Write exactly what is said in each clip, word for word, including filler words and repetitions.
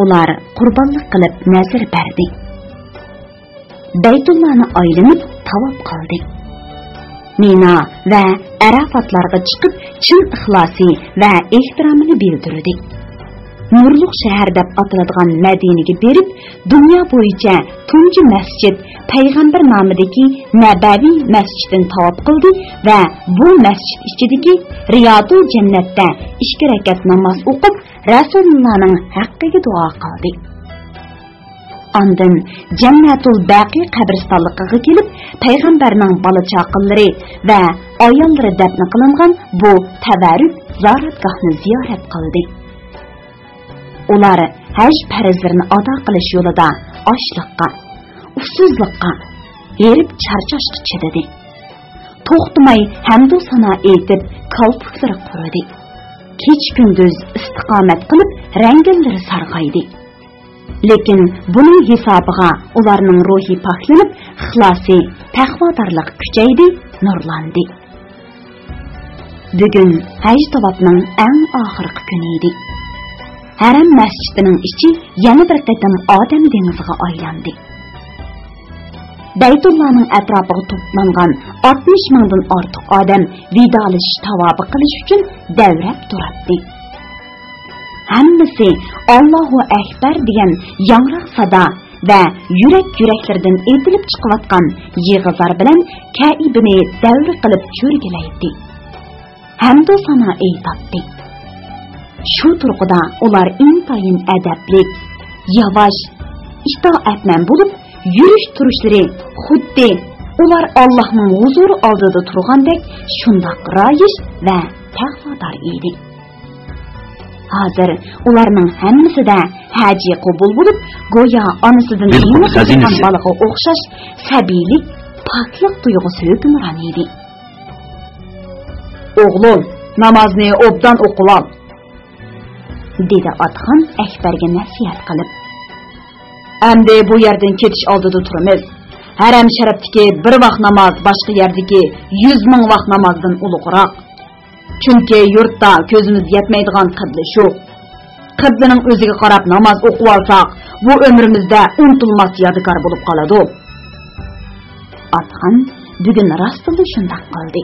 ئۇلار قۇربانلىق قىلىپ نەزىر بەردى. بەيتۇللانى ئايلىنىپ تاۋاپ قىلدى. مىنا ۋە ئەرەفاتلارغا چىقىپ، چىن ئىخلاسى ۋە ئېھتىرامىنى بىلدۈردى. نۇرلۇق شەھەر دەپ ئاتىلىدىغان مەدىنىگە بېرىپ، دۇنيا بويىچە تۇنجى مەسچىت، پەيغەمبەر نامىدىكى نەبەۋى مەسچىتىنى تاۋاپ قىلدى ۋە بۇ مەسچىت ئىچىدىكى رىيادۇل جەننەتتە ئىككى رەكەت ناماز ئوقۇپ، رەسۇلۇللانىڭ ھەققىگە دۇئا قىلدى. ئاندىن جەننەتۇل بەقى قەبرىستانلىقىغا كېلىپ، پەيغەمبەرنىڭ بالا-چاقىلىرى ۋە ئاياللىرى دەپنە قىلىنغان بۇ تەۋەررۈك زىيارەتگاھنى زىيارەت قىلدى. ئۇلار ھەج پەرزلىرىنى ئادا قىلىش يولىدا ئاچلىققا، ئۇسسۇزلۇققا، ھېرىپ-چارچاشقا چىدىدى. توختىماي ھەمدۇ سانا ئېيتىپ، كالپۇكلىرى قۇرۇدى. كېچە-كۈندۈز ئىستىقامەت قىلىپ، رەڭگىنلىرى سارغايدى. لېكىن بۇنىڭ ھېسابىغا ئۇلارنىڭ روھى پاكلىنىپ، ئىخلاسى، تەقۋادارلىقى كۈچەيدى، نۇرلاندى. بۈگۈن ھەج تاۋاپنىڭ ئەڭ ئاخىرقى كۈنى ئىدى. ھەرەم مەسچىتىنىڭ ئىچى يەنە بىر قېتىم ئادەم دېڭىزىغا ئايلاندى. بەيتۇللانىڭ ئەتراپىغا توپلانغان ئاتمىش مىڭدىن ئارتۇق ئادەم ۋىدالىشىش تاۋابى قىلىش ئۈچۈن دەۋرەپ تۇراتتى. ھەممىسى «ئاللاھۇ ئەكبەر» دېگەن ياڭراق سادا ۋە يۈرەك-يۈرەكلىرىدىن ئېتىلىپ چىقىۋاتقان يىغا-زار بىلەن كەئىبىنى دەۋرە قىلىپ چۆرگىلەيتتى. ھەمدۇ سانا ئېيتاتتى. شۇ تۇرقىدا ئۇلار ئىنتايىن ئەدەپلىك، ياۋاش، ئىتائەتمەن بولۇپ، يۈرۈش-تۇرۇشلىرى خۇددى ئۇلار ئاللاھنىڭ ھۇزۇرى ئالدىدا تۇرغاندەك شۇنداق رايىش ۋە تەقۋادار ئىدى. ھازىر ئۇلارنىڭ ھەممىسىدە ھەجى قوبۇل بولۇپ، گويا ئانىسىدىن بىلكۈل يېڭى تۇغۇلغان بالىغا ئوخشاش سەبىيلىك، پاكلىق تۇيغۇسى ھۆكۈمران ئىدى. «ئوغلۇم، نامازنى ئوبدان ئوقۇۋال»، دېدى ئاتىخان ئەكبەرگە نەسىھەت قىلىپ. «ئەمدى بۇ يەردىن كېتىش ئالدىدا تۇرىمىز. ھەرەم شەرىپتىكى بىر ۋاق ناماز باشقا يەردىكى يۈز مىڭ ۋاق نامازدىن ئۇلۇغراق. چۈنكى يۇرتتا كۆزىمىز يەتمەيدىغان قىبلە شۇ. قىبلىنىڭ ئۆزىگە قاراپ ناماز ئوقۇۋالساق، بۇ ئۆمرىمىزدە ئۇنتۇلماس يادىكار بولۇپ قالىدۇ.» ئاتىخان بۈگۈن راستتىنلا شۇنداق قىلدى.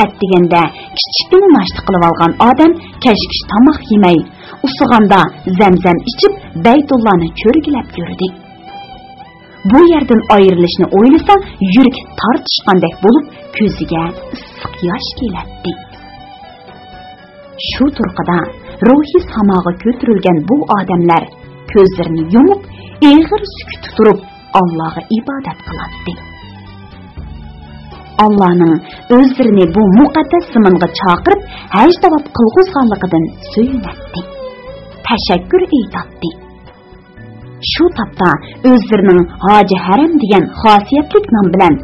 ئەتىگەندە كىچىككىنە ناشتا قىلىۋالغان ئادەم كەچكىچە تاماق يېمەي، ئۇسسىغاندا زەمزەم ئىچىپ، بەيتۇللانى چۆرگىلەپ يۈردى. بۇ يەردىن ئايرىلىشنى ئويلىسا، يۈرىكى تارتىشقاندەك بولۇپ، كۆزىگە ئىسسىق ياش كېلەتتى. شۇ تۇرقىدا روھى ساماغا كۆتۈرۈلگەن بۇ ئادەملەر كۆزلىرىنى يۇمۇپ، ئېغىر سۈكۈتتە تۇرۇپ، ئاللاغا ئىبادەت قىلاتتى. ئاللانىڭ ئۆزلىرىنى بۇ مۇقەددەس زېمىنغا چاقىرىپ، ھەج تاۋاپ قىلغۇزغانلىقىدىن سۆيۈنەتتى، تەشەككۈر ئېيتاتتى. شۇ تاپتا ئۆزلىرىنىڭ ھاجى ھەرەم دېگەن خاسىيەتلىك نام بىلەن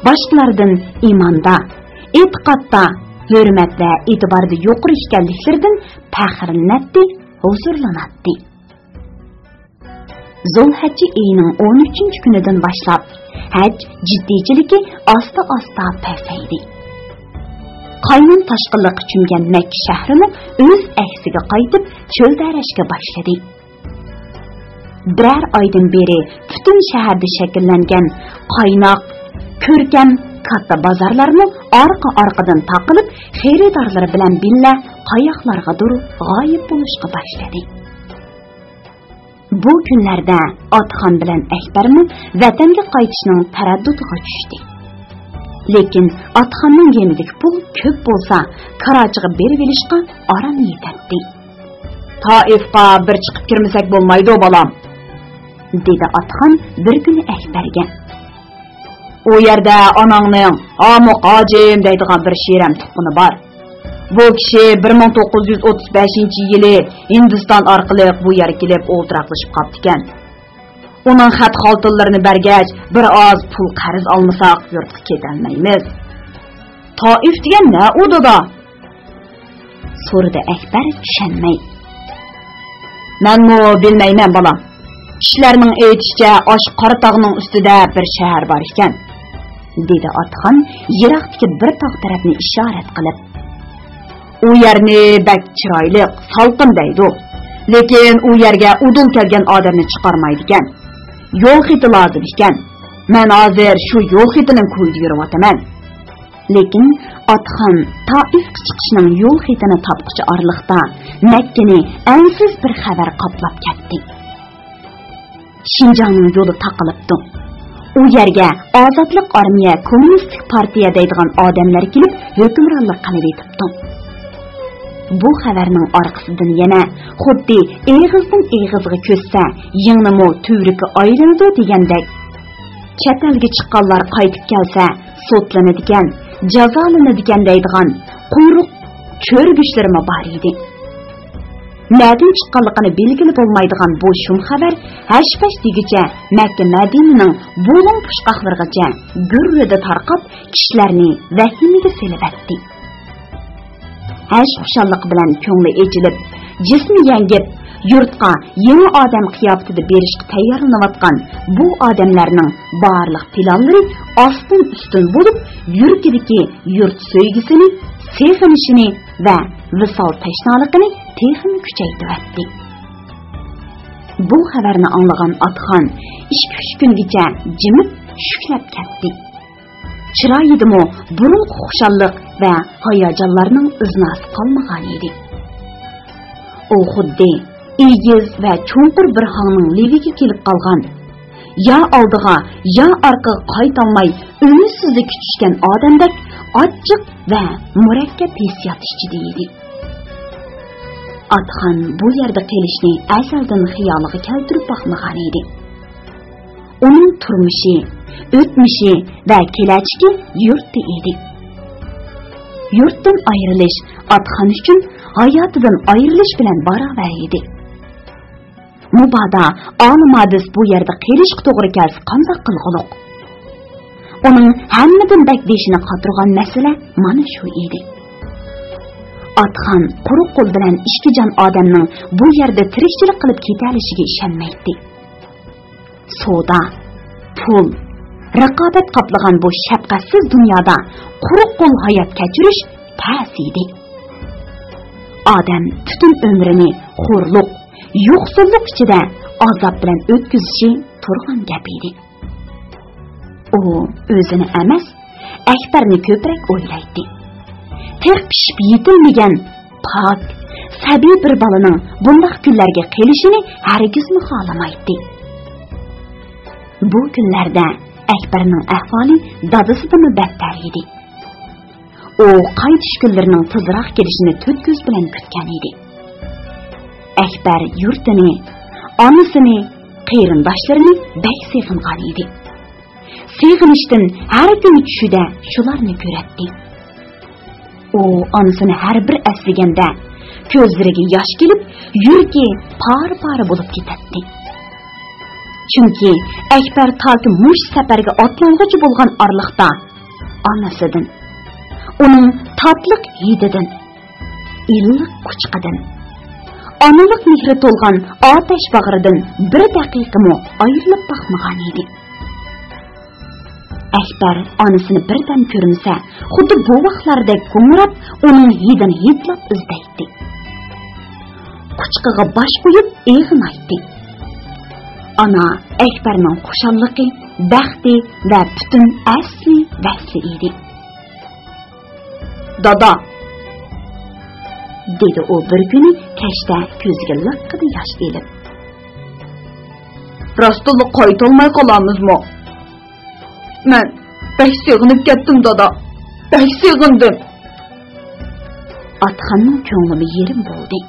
باشقىلاردىن ئىماندا، ئېتىقادتا، ھۆرمەت ۋە ئېتىباردا يۇقىرى ئىكەنلىكلىرىدىن پەخىرلىنەتتى، ھۇزۇرلىناتتى. زۇلھەججە ئېيىنىڭ ئون ئۈچىنچى كۈنىدىن باشلاپ، ھەج جىددىيچىلىكى ئاستا-ئاستا پەسەيدى. قاينام تاشقىنلىققا چۆمگەن مەككە شەھىرىمۇ ئۆز ئەكسىگە قايتىپ، چۆلدەرەشكە باشلىدى. بىرەر ئايدىن بېرى پۈتۈن شەھەردە شەكىللەنگەن قايناق، كۆركەم، كاتتا بازارلارمۇ ئارقا-ئارقىدىن تاقىلىپ، خېرىدارلىرى بىلەن بىللە قاياقلارغىدۇر غايىب بولۇشقا باشلىدى. بۇ كۈنلەردە ئاتىخان بىلەن ئەكبەرمۇ ۋەتەنگە قايتىشنىڭ تەرەددۇتىغا چۈشتى. لېكىن ئاتىخاننىڭ يېنىدىكى پۇل كۆپ بولسا، كاراچىغا بېرىۋېلىشقا ئاران يېتەتتى. «تائىفقا بىر چىقىپ كىرمىسەك بولمايدۇ، بالام»، دېدى ئاتىخان بىر كۈنى ئەكبەرگە. «ئۇ يەردە ئاناڭنىڭ ھامۇق ھاجىم دەيدىغان بىر شىرەم تۇغقىنى بار. بۇ كىشى بىر مىڭ توققۇز يۈز ئوتتۇز بەشىنچى يىلى ھىندىستان ئارقىلىق بۇ يەرگە كېلىپ ئولتۇراقلىشىپ قاپتىكەن. ئۇنىڭ خەت خالتىلىرىنى بەرگەچ، بىر ئاز پۇل قەرز ئالمىساق يۇرتقا كېتەلمەيمىز.» «تائىف دېگەن نە ئۇ، دادا؟» سورىدى ئەكبەر چۈشەنمەي. «مەنمۇ بىلمەيمەن، بالام. كىشىلەرنىڭ ئېيتىشىچە، ئاشۇ قارا تاغنىڭ ئۈستىدە بىر شەھەر بار ئىكەن»، دېدى ئاتىخان يىراقتىكى بىر تاغ تەرەپنى ئىشارەت قىلىپ. «ئۇ يەرنى بەك چىرايلىق، سالقىن دەيدۇ. لېكىن ئۇ يەرگە ئۇدۇل كەلگەن ئادەمنى چىقارمايدىكەن. يول خېتى لازىم ئىكەن. مەن ھازىر شۇ يول خېتىنىڭ كويىدا يۈرۈۋاتىمەن. لېكىن ئاتخان تائىفقا چىقىشنىڭ يول خېتىنى تاپقۇچە ئارىلىقتا مەككىنى ئەنسىز بىر خەۋەر قاپلاپ كەتتى. شىنجاڭنىڭ يولى تاقىلىپتۇ. ئۇ يەرگە ئازادلىق ئارمىيە، كوممۇنىستىك پارتىيە دەيدىغان ئادەملەر كېلىپ ھۆكۈمرانلىق قىلىۋېتىپتۇ. بۇ خەۋەرنىڭ ئارقىسىدىن يەنە خۇددى ئېغىزدىن ئېغىزغا كۆچسە، يىڭنىمۇ تۈۋرۈكى ئايلىنىدۇ دېگەندەك، چەت ئەلگە چىققانلار قايتىپ كەلسە، سوتلىنىدىكەن، جازالىنىدىكەن دەيدىغان قۇرۇق چۆرگۈچلىرىمۇ بار ئىدى. نەدىن چىققانلىقىنى بىلگىلى بولمايدىغان بۇ شۇم خەۋەر ھەش-پەش دېگۈچە مەككە مەدىنىنىڭ بۇلۇڭ پۇچقاقلىرىغىچە گۈررىدە تارقاپ، كىشىلەرنى ۋەھىمىگە سېلىۋەتتى. ھەش خۇشاللىقى بىلەن كۆڭلى ئېچىلىپ، جىسمى يەڭگىپ، يۇرتقا يېڭى ئادەم قىياپىتىدە بېرىشقا تەييارلىنىۋاتقان بۇ ئادەملەرنىڭ بارلىق پىلانلىرى ئاستىن-ئۈستۈن بولۇپ، يۈرىكىدىكى يۇرت سۆيگۈسىنى، سېغىنىشىنى ۋە ۋىسال تەشنالىقىنى تېخىمۇ كۈچەيتىۋەتتى. بۇ خەۋەرنى ئاڭلىغان ئاتخان ئىككى-ئۈچ كۈنگىچە جىمىپ، شۈكلەپ كەتتى. چىرايىدىمۇ بۇرۇنقى خۇشاللىق ۋە ھاياجانلارنىڭ ئىزناسى قالمىغانىدى. ئۇ خۇددى ئېگىز ۋە چوڭقۇر بىر ھاڭنىڭ لېۋىگە كېلىپ قالغان، يا ئالدىغا، يا ئارقىغا قايتالماي ئۈمىدسىزلىككە چۈشكەن ئادەمدەك ئاچچىق ۋە مۇرەككەپ ھېسسىيات ئىچىدە ئىدى. ئاتخان بۇ يەردە قېلىشنى ئەزەلدىن خىيالىغا كەلتۈرۈپ باقمىغانىدى. ئۇنىڭ تۇرمۇشى، ئۆتمۈشى ۋە كېلەچىكى يۇرتتا ئىدى. يۇرتتىن ئايرىلىش ئاتخان ئۈچۈن ھاياتىدىن ئايرىلىش بىلەن باراۋەر ئىدى. مۇبادا ئالىمادىس بۇ يەردە قېلىشقا توغرا كەلسە قانداق قىلغۇلۇق؟ ئۇنىڭ ھەممىدىن بەك بېشىنى قاتۇرغان مەسىلە مانا شۇ ئىدى. ئاتخان قۇرۇق قول بىلەن ئىككى جان ئادەمنىڭ بۇ يەردە تىرىكچىلىك قىلىپ كېتەلىشىگە ئىشەنمەيتتى. سودا، پۇل، رىقابەت قاپلىغان بۇ شەپقەتسىز دۇنيادا قۇرۇق قول ھايات كەچۈرۈش تەس ئىدى. ئادەم پۈتۈن ئۆمرىنى خورلۇق، يوقسۇللۇق ئىچىدە ئازاب بىلەن ئۆتكۈزۈشى تۇرغان گەپ ئىدى. ئۇ ئۆزىنى ئەمەس، ئەكبەرنى كۆپرەك ئويلايتتى. تېخى پىشىپ يېتىلمىگەن پاك، سەبىي بىر بالىنىڭ بۇنداق كۈنلەرگە قېلىشىنى ھەرگىزمۇ خالىمايتتى. بۇ كۈنلەردە ئەكبەرنىڭ ئەھۋالى دادىسىدىنمۇ بەتتەر ئىدى. ئۇ قايتىش كۈنلىرىنىڭ تېزراق كېلىشىنى تۆت كۆز بىلەن كۈتكەن ئىدى. ئەكبەر يۇرتىنى، ئانىسىنى، قېرىنداشلىرىنى بەك سېغىنغان ئىدى. سېغىنىشتىن ھەر كۈنى چۈشىدە شۇلارنى كۆرەتتى. ئۇ ئانىسىنى ھەر بىر ئەسلىگەندە، كۆزلىرىگە ياش كېلىپ، يۈرىكى پارە-پارە بولۇپ كېتەتتى. چۈنكى ئەكبەر تاكى مۇشۇ سەپەرگە ئاتلانغۇچە بولغان ئارىلىقتا ئانىسىدىن، ئۇنىڭ تاتلىق ھىدىدىن، ئىللىق قۇچىقىدىن، ئانىلىق مېھرى تولغان ئاتەش باغرىدىن بىر دەقىقىمۇ ئايرىلىپ باقمىغان ئىدى. ئەكبەر ئانىسىنى بىردەم كۆرمىسە، خۇددى بوۋاقلاردەك گۇڭراپ، ئۇنىڭ ھىدىنى ھىدلاپ ئىزدەيتتى. قۇچىقىغا باش قويۇپ ئېغىنايتتى. ئانا ئەكبەرنىڭ خۇشاللىقى، بەختى ۋە پۈتۈن ئەسلى ۋەسلى ئىدى. «دادا!» دېدى ئۇ بىر كۈنى كەچتە كۆزىگە لىققىدە ياش ئېلىپ. «راستتىنلا قايتالماي قالامىزمۇ؟ مەن بەك سېغىنىپ كەتتىم، دادا، بەك سېغىندىم.» ئاتخاننىڭ كۆڭلىمۇ يېرىم بولدى.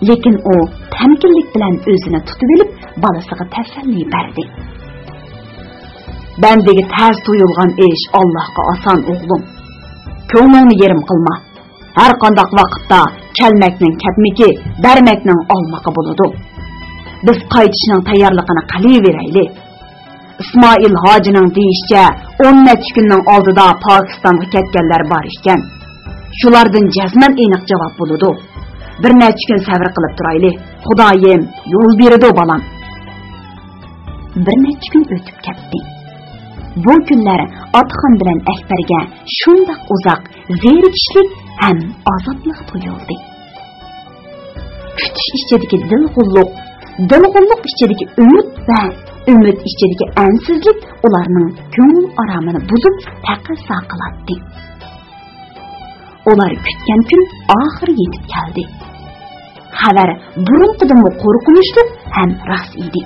لېكىن ئۇ تەمكىنلىك بىلەن ئۆزىنى تۇتۇۋېلىپ، بالىسىغا تەسەللى بەردى. «بەندىگە تەس تۇيۇلغان ئىش ئاللاھقا ئاسان، ئوغلۇم. كۆڭلۈڭنى يېرىم قىلما. ھەر قانداق ۋاقىتتا كەلمەكنىڭ كەتمىكى، بەرمەكنىڭ ئالمىقى بولىدۇ. بىز قايتىشنىڭ تەييارلىقىنى قىلىۋېرەيلى. ئىسمائىل ھاجىنىڭ دېيىشىچە، ئون نەچچە كۈننىڭ ئالدىدا پاكىستانغا كەتكەنلەر بار ئىكەن. شۇلاردىن جەزمەن ئېنىق جاۋاب بولىدۇ. بىر نەچچە كۈن سەۋر قىلىپ تۇرايلى. خۇدايىم يول بېرىدۇ، بالام.» بىر نەچچە كۈن ئۆتۈپ كەتتى. بۇ كۈنلەر ئاتخان بىلەن ئەكبەرگە شۇنداق ئۇزاق، زېرىكىشلىك ھەم ئازابلىق تۇيۇلدى. كۈتۈش ئىچىدىكى دىلغۇللۇق، دىلغۇللۇق ئىچىدىكى ئۈمىد ۋە ئۈمىد ئىچىدىكى ئەنسىزلىك ئۇلارنىڭ كۆڭۈل ئارامىنى بۇزۇپ، تەقەززا قىلاتتى. ئۇلار كۈتكەن كۈن ئاخىرى يېتىپ كەلدى. خەۋەر بۇرۇنقىدىنمۇ قورقۇنچلۇق ھەم راست ئىدى.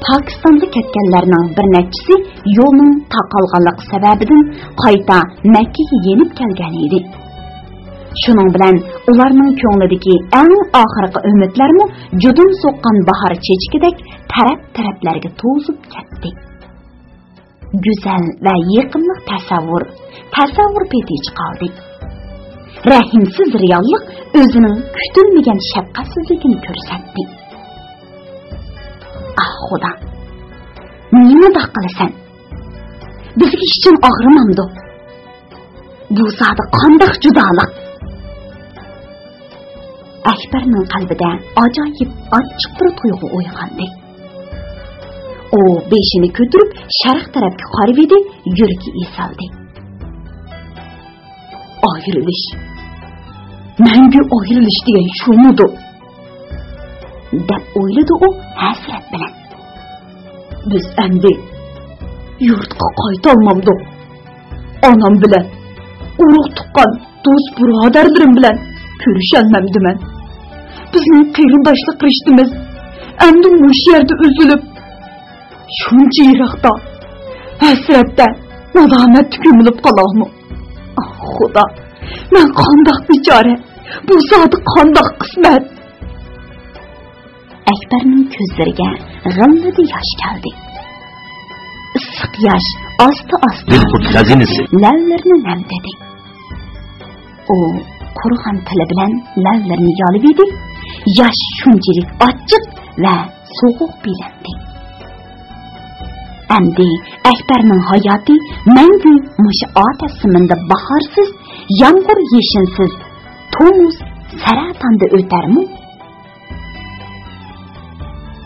پاكىستانغا كەتكەنلەرنىڭ بىر نەچچىسى يولنىڭ تاقالغانلىقى سەۋەبىدىن قايتا مەككىگە يېنىپ كەلگەن ئىدى. شۇنىڭ بىلەن ئۇلارنىڭ كۆڭلىدىكى ئەڭ ئاخىرقى ئۈمىدلەرمۇ جۇدۇن سوققان باھار چېچىكىدەك تەرەپ-تەرەپلەرگە توزۇپ كەتتى. گۈزەل ۋە يېقىملىق تەسەۋۋۇر تەسەۋۋۇر پېتىچە قالدى. رەھىمسىز رېئاللىق ئۆزىنىڭ كۈتۈلمىگەن شەپقەتسىزلىكىنى كۆرسەتتى. ئاھ، خۇدا، نېمانداق قىلىسەن؟ بىزگە ئىچىڭ ئاغرىمامدۇ؟ بۇ زادى قانداق جۇدالىق؟ ئەكبەرنىڭ قەلبىدە ئاجايىپ ئاچچىق بىر تۇيغۇ ئويغاندى. ئۇ بېشىنى كۆتۈرۈپ شەرق تەرەپكە قارىۋىدى، يۈرىكى ئېسىلدى. ئايرىلىش. مەڭگۈ ئايرىلىش دېگەن شۇمۇدۇ؟ دەپ ئويلىدى ئۇ ھەسرەت بىلەن. بىز ئەمدى يۇرتقا قايتالمامدۇق. ئانام بىلەن، ئۇرۇق-تۇغقان، دوست-بۇرادەرلىرىم بىلەن كۆرۈشەلمەمدىمەن. بىزنىڭ قېرىنداشلىق رىشتىمىز ئەمدى مۇشۇ يەردە ئۈزۈلۈپ، شۇنچە يىراقتا، ھەسرەتتە، نادامەتتە كۆمۈلۈپ قالامۇ؟ ئاھ، خۇدا، مەن قانداق بىچارە، بۇ زادى قانداق قىسمەت؟ ئەكبەرنىڭ كۆزلىرىگە غىللىدە ياش كەلدى. ئىسسىق ياش ئاستا-ئاستا دىلقۇت خەزىنىسى لەۋلىرىنى نەمدىدى. ئۇ قۇرغان تىلى بىلەن لەۋلىرىنى يالىۋىدى. ياش شۇنچىلىك ئاچچىق ۋە سوغۇق بىلىندى. ئەمدى ئەكبەرنىڭ ھاياتى مەڭگۈ مۇشۇ ئاتەس زېمىندا باھارسىز، يامغۇر-يېشىنسىز، تومۇز سەرەتاندا ئۆتەرمۇ؟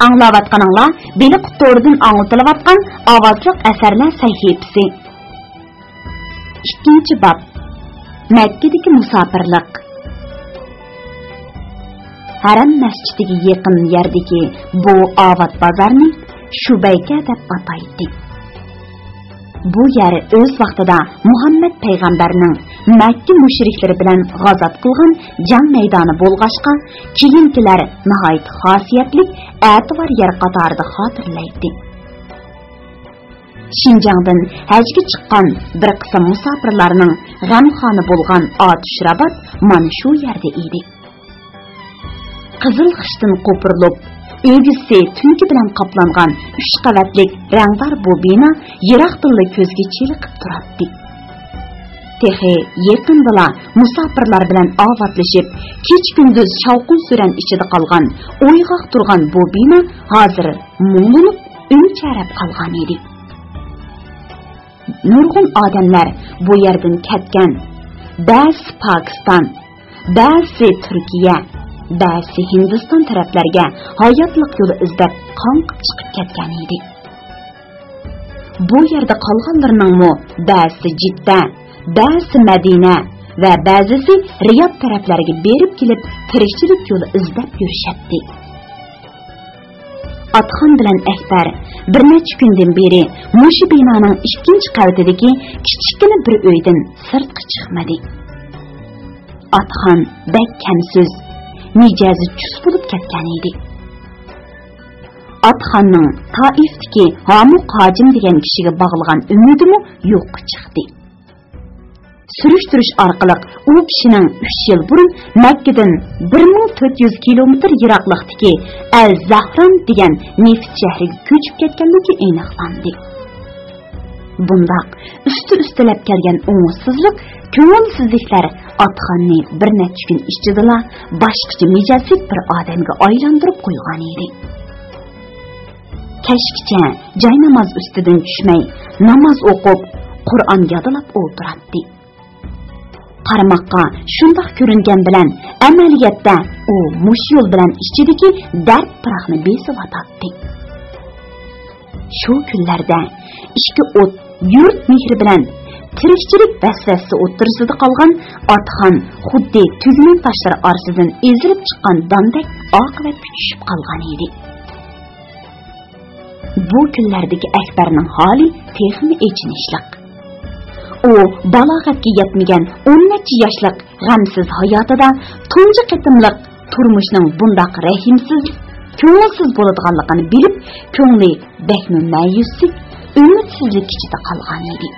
ئاڭلاۋاتقىنىڭلار بېلىق تورىدىن ئاڭلىتىلىۋاتقان ئاۋازلىق ئەسەرلەر سەھىپىسى. ئىككىنچى باب. مەككىدىكى مۇساپىرلىق. ھەرەم مەسچىتىگە يېقىن يەردىكى بۇ ئاۋات بازارنى شۇبەيكە دەپ ئاتايتتى. بۇ يەر ئۆز ۋاقتىدا مۇھەممەد پەيغەمبەرنىڭ مەككە مۇشرىكلىرى بىلەن غازات قىلغان جەڭ مەيدانى بولغاچقا، كېيىنكىلەر ناھايىتى خاسىيەتلىك ئەتىۋار يەر قاتارىدا خاتىرىلەيتتى. شىنجاڭدىن ھەجگە چىققان بىر قىسىم مۇساپىرلارنىڭ غەمخانى بولغان ئاتۇش رابات مانا شۇ يەردە ئىدى. قىزىل خىشتىن قوپۇرۇلۇپ، ئۆگزىسى تۈڭكە بىلەن قاپلانغان ئۈچ قەۋەتلىك رەڭدار بۇ بىنا يىراقتىنلا كۆزگە چېلىقىپ تۇراتتى. تېخى يېقىندىلا مۇساپىرلار بىلەن ئاۋاتلىشىپ، كېچە-كۈندۈز شاۋقۇن-سۈرەن ئىچىدە قالغان، ئويغاق تۇرغان بۇ بىنا ھازىر مۇڭلىنىپ، ئۈمچەرەپ قالغان ئىدى. نۇرغۇن ئادەملەر بۇ يەردىن كەتكەن، بەزىسى پاكىستان، بەزىسى تۈركىيە، بەزىسى ھىندىستان تەرەپلەرگە ھاياتلىق يولى ئىزدەپ قاڭقىپ چىقىپ كەتكەن ئىدى. بۇ يەردە قالغانلىرىنىڭمۇ بەزىسى جىددە، بەزىسى مەدىنە ۋە بەزىسى رىياد تەرەپلەرگە بېرىپ كېلىپ تىرىكچىلىك يولى ئىزدەپ يۈرۈشەتتى. ئاتىخان بىلەن ئەكبەر بىر نەچچە كۈندىن بېرى مۇشۇ بىنانىڭ ئىككىنچى قەۋىتىدىكى كىچىككىنە بىر ئۆيدىن سىرتقا چىقمىدى. ئاتىخان بەك كەمسۆز، مىجەزى چۈس بولۇپ كەتكەن ئىدى. ئاتىخاننىڭ تائىفتىكى ھامۇق ھاجىم دېگەن كىشىگە باغلىغان ئۈمىدىمۇ يوققا چىقتى. سۈرۈشتۈرۈش ئارقىلىق ئۇ كىشىنىڭ ئۈچ يىل بۇرۇن مەككىدىن بىر مىڭ تۆت يۈز كىلومېتىر يىراقلىقتىكى ئەل زەھران دېگەن نېفىت شەھىرىگە كۆچۈپ كەتكەنلىكى ئېنىقلاندى. بۇنداق ئۈستى-ئۈستىلەپ كەلگەن ئوڭۇشسىزلىق، كۆڭۈلسىزلىكلەر ئاتىخاننى بىر نەچچە كۈن ئىچىدىلا باشقىچە مىجەزلىك بىر ئادەمگە ئايلاندۇرۇپ قويغان ئىدى. كەچكىچە جايناماز ئۈستىدىن چۈشمەي، ناماز ئوقۇپ، قۇرئان يادلاپ ئولتۇراتتى. قارىماققا شۇنداق كۆرۈنگەن بىلەن، ئەمەلىيەتتە ئۇ مۇشۇ يول بىلەن ئىچىدىكى دەرد-پىراقنى بېسىۋاتاتتى. شۇ كۈنلەردە ئىككى ئوت يۇرت مېھرى بىلەن تىرىكچىلىك ۋەسۋەسىسى ئوتتۇرىسىدا قالغان ئاتخان خۇددى تۈگمەن تاشلىرى ئارىسىدىن ئېزىلىپ چىققان داندەك ئاقىۋەتكە چۈشۈپ قالغان ئىدى. بۇ كۈنلەردىكى ئەكبەرنىڭ ھالى تېخىمۇ ئېچىنىشلىق. ئۇ بالاغەتكە يەتمىگەن ئون نەچچە ياشلىق غەمسىز ھاياتىدا تۇنجى قېتىملىق تۇرمۇشنىڭ بۇنداق رەھىمسىز، كۆڭۈلسىز بولىدىغانلىقىنى بىلىپ، كۆڭلى بەكمۇ مەيۈسلۈك، ئۈمىدسىزلىك ئىچىدە قالغان ئىدى.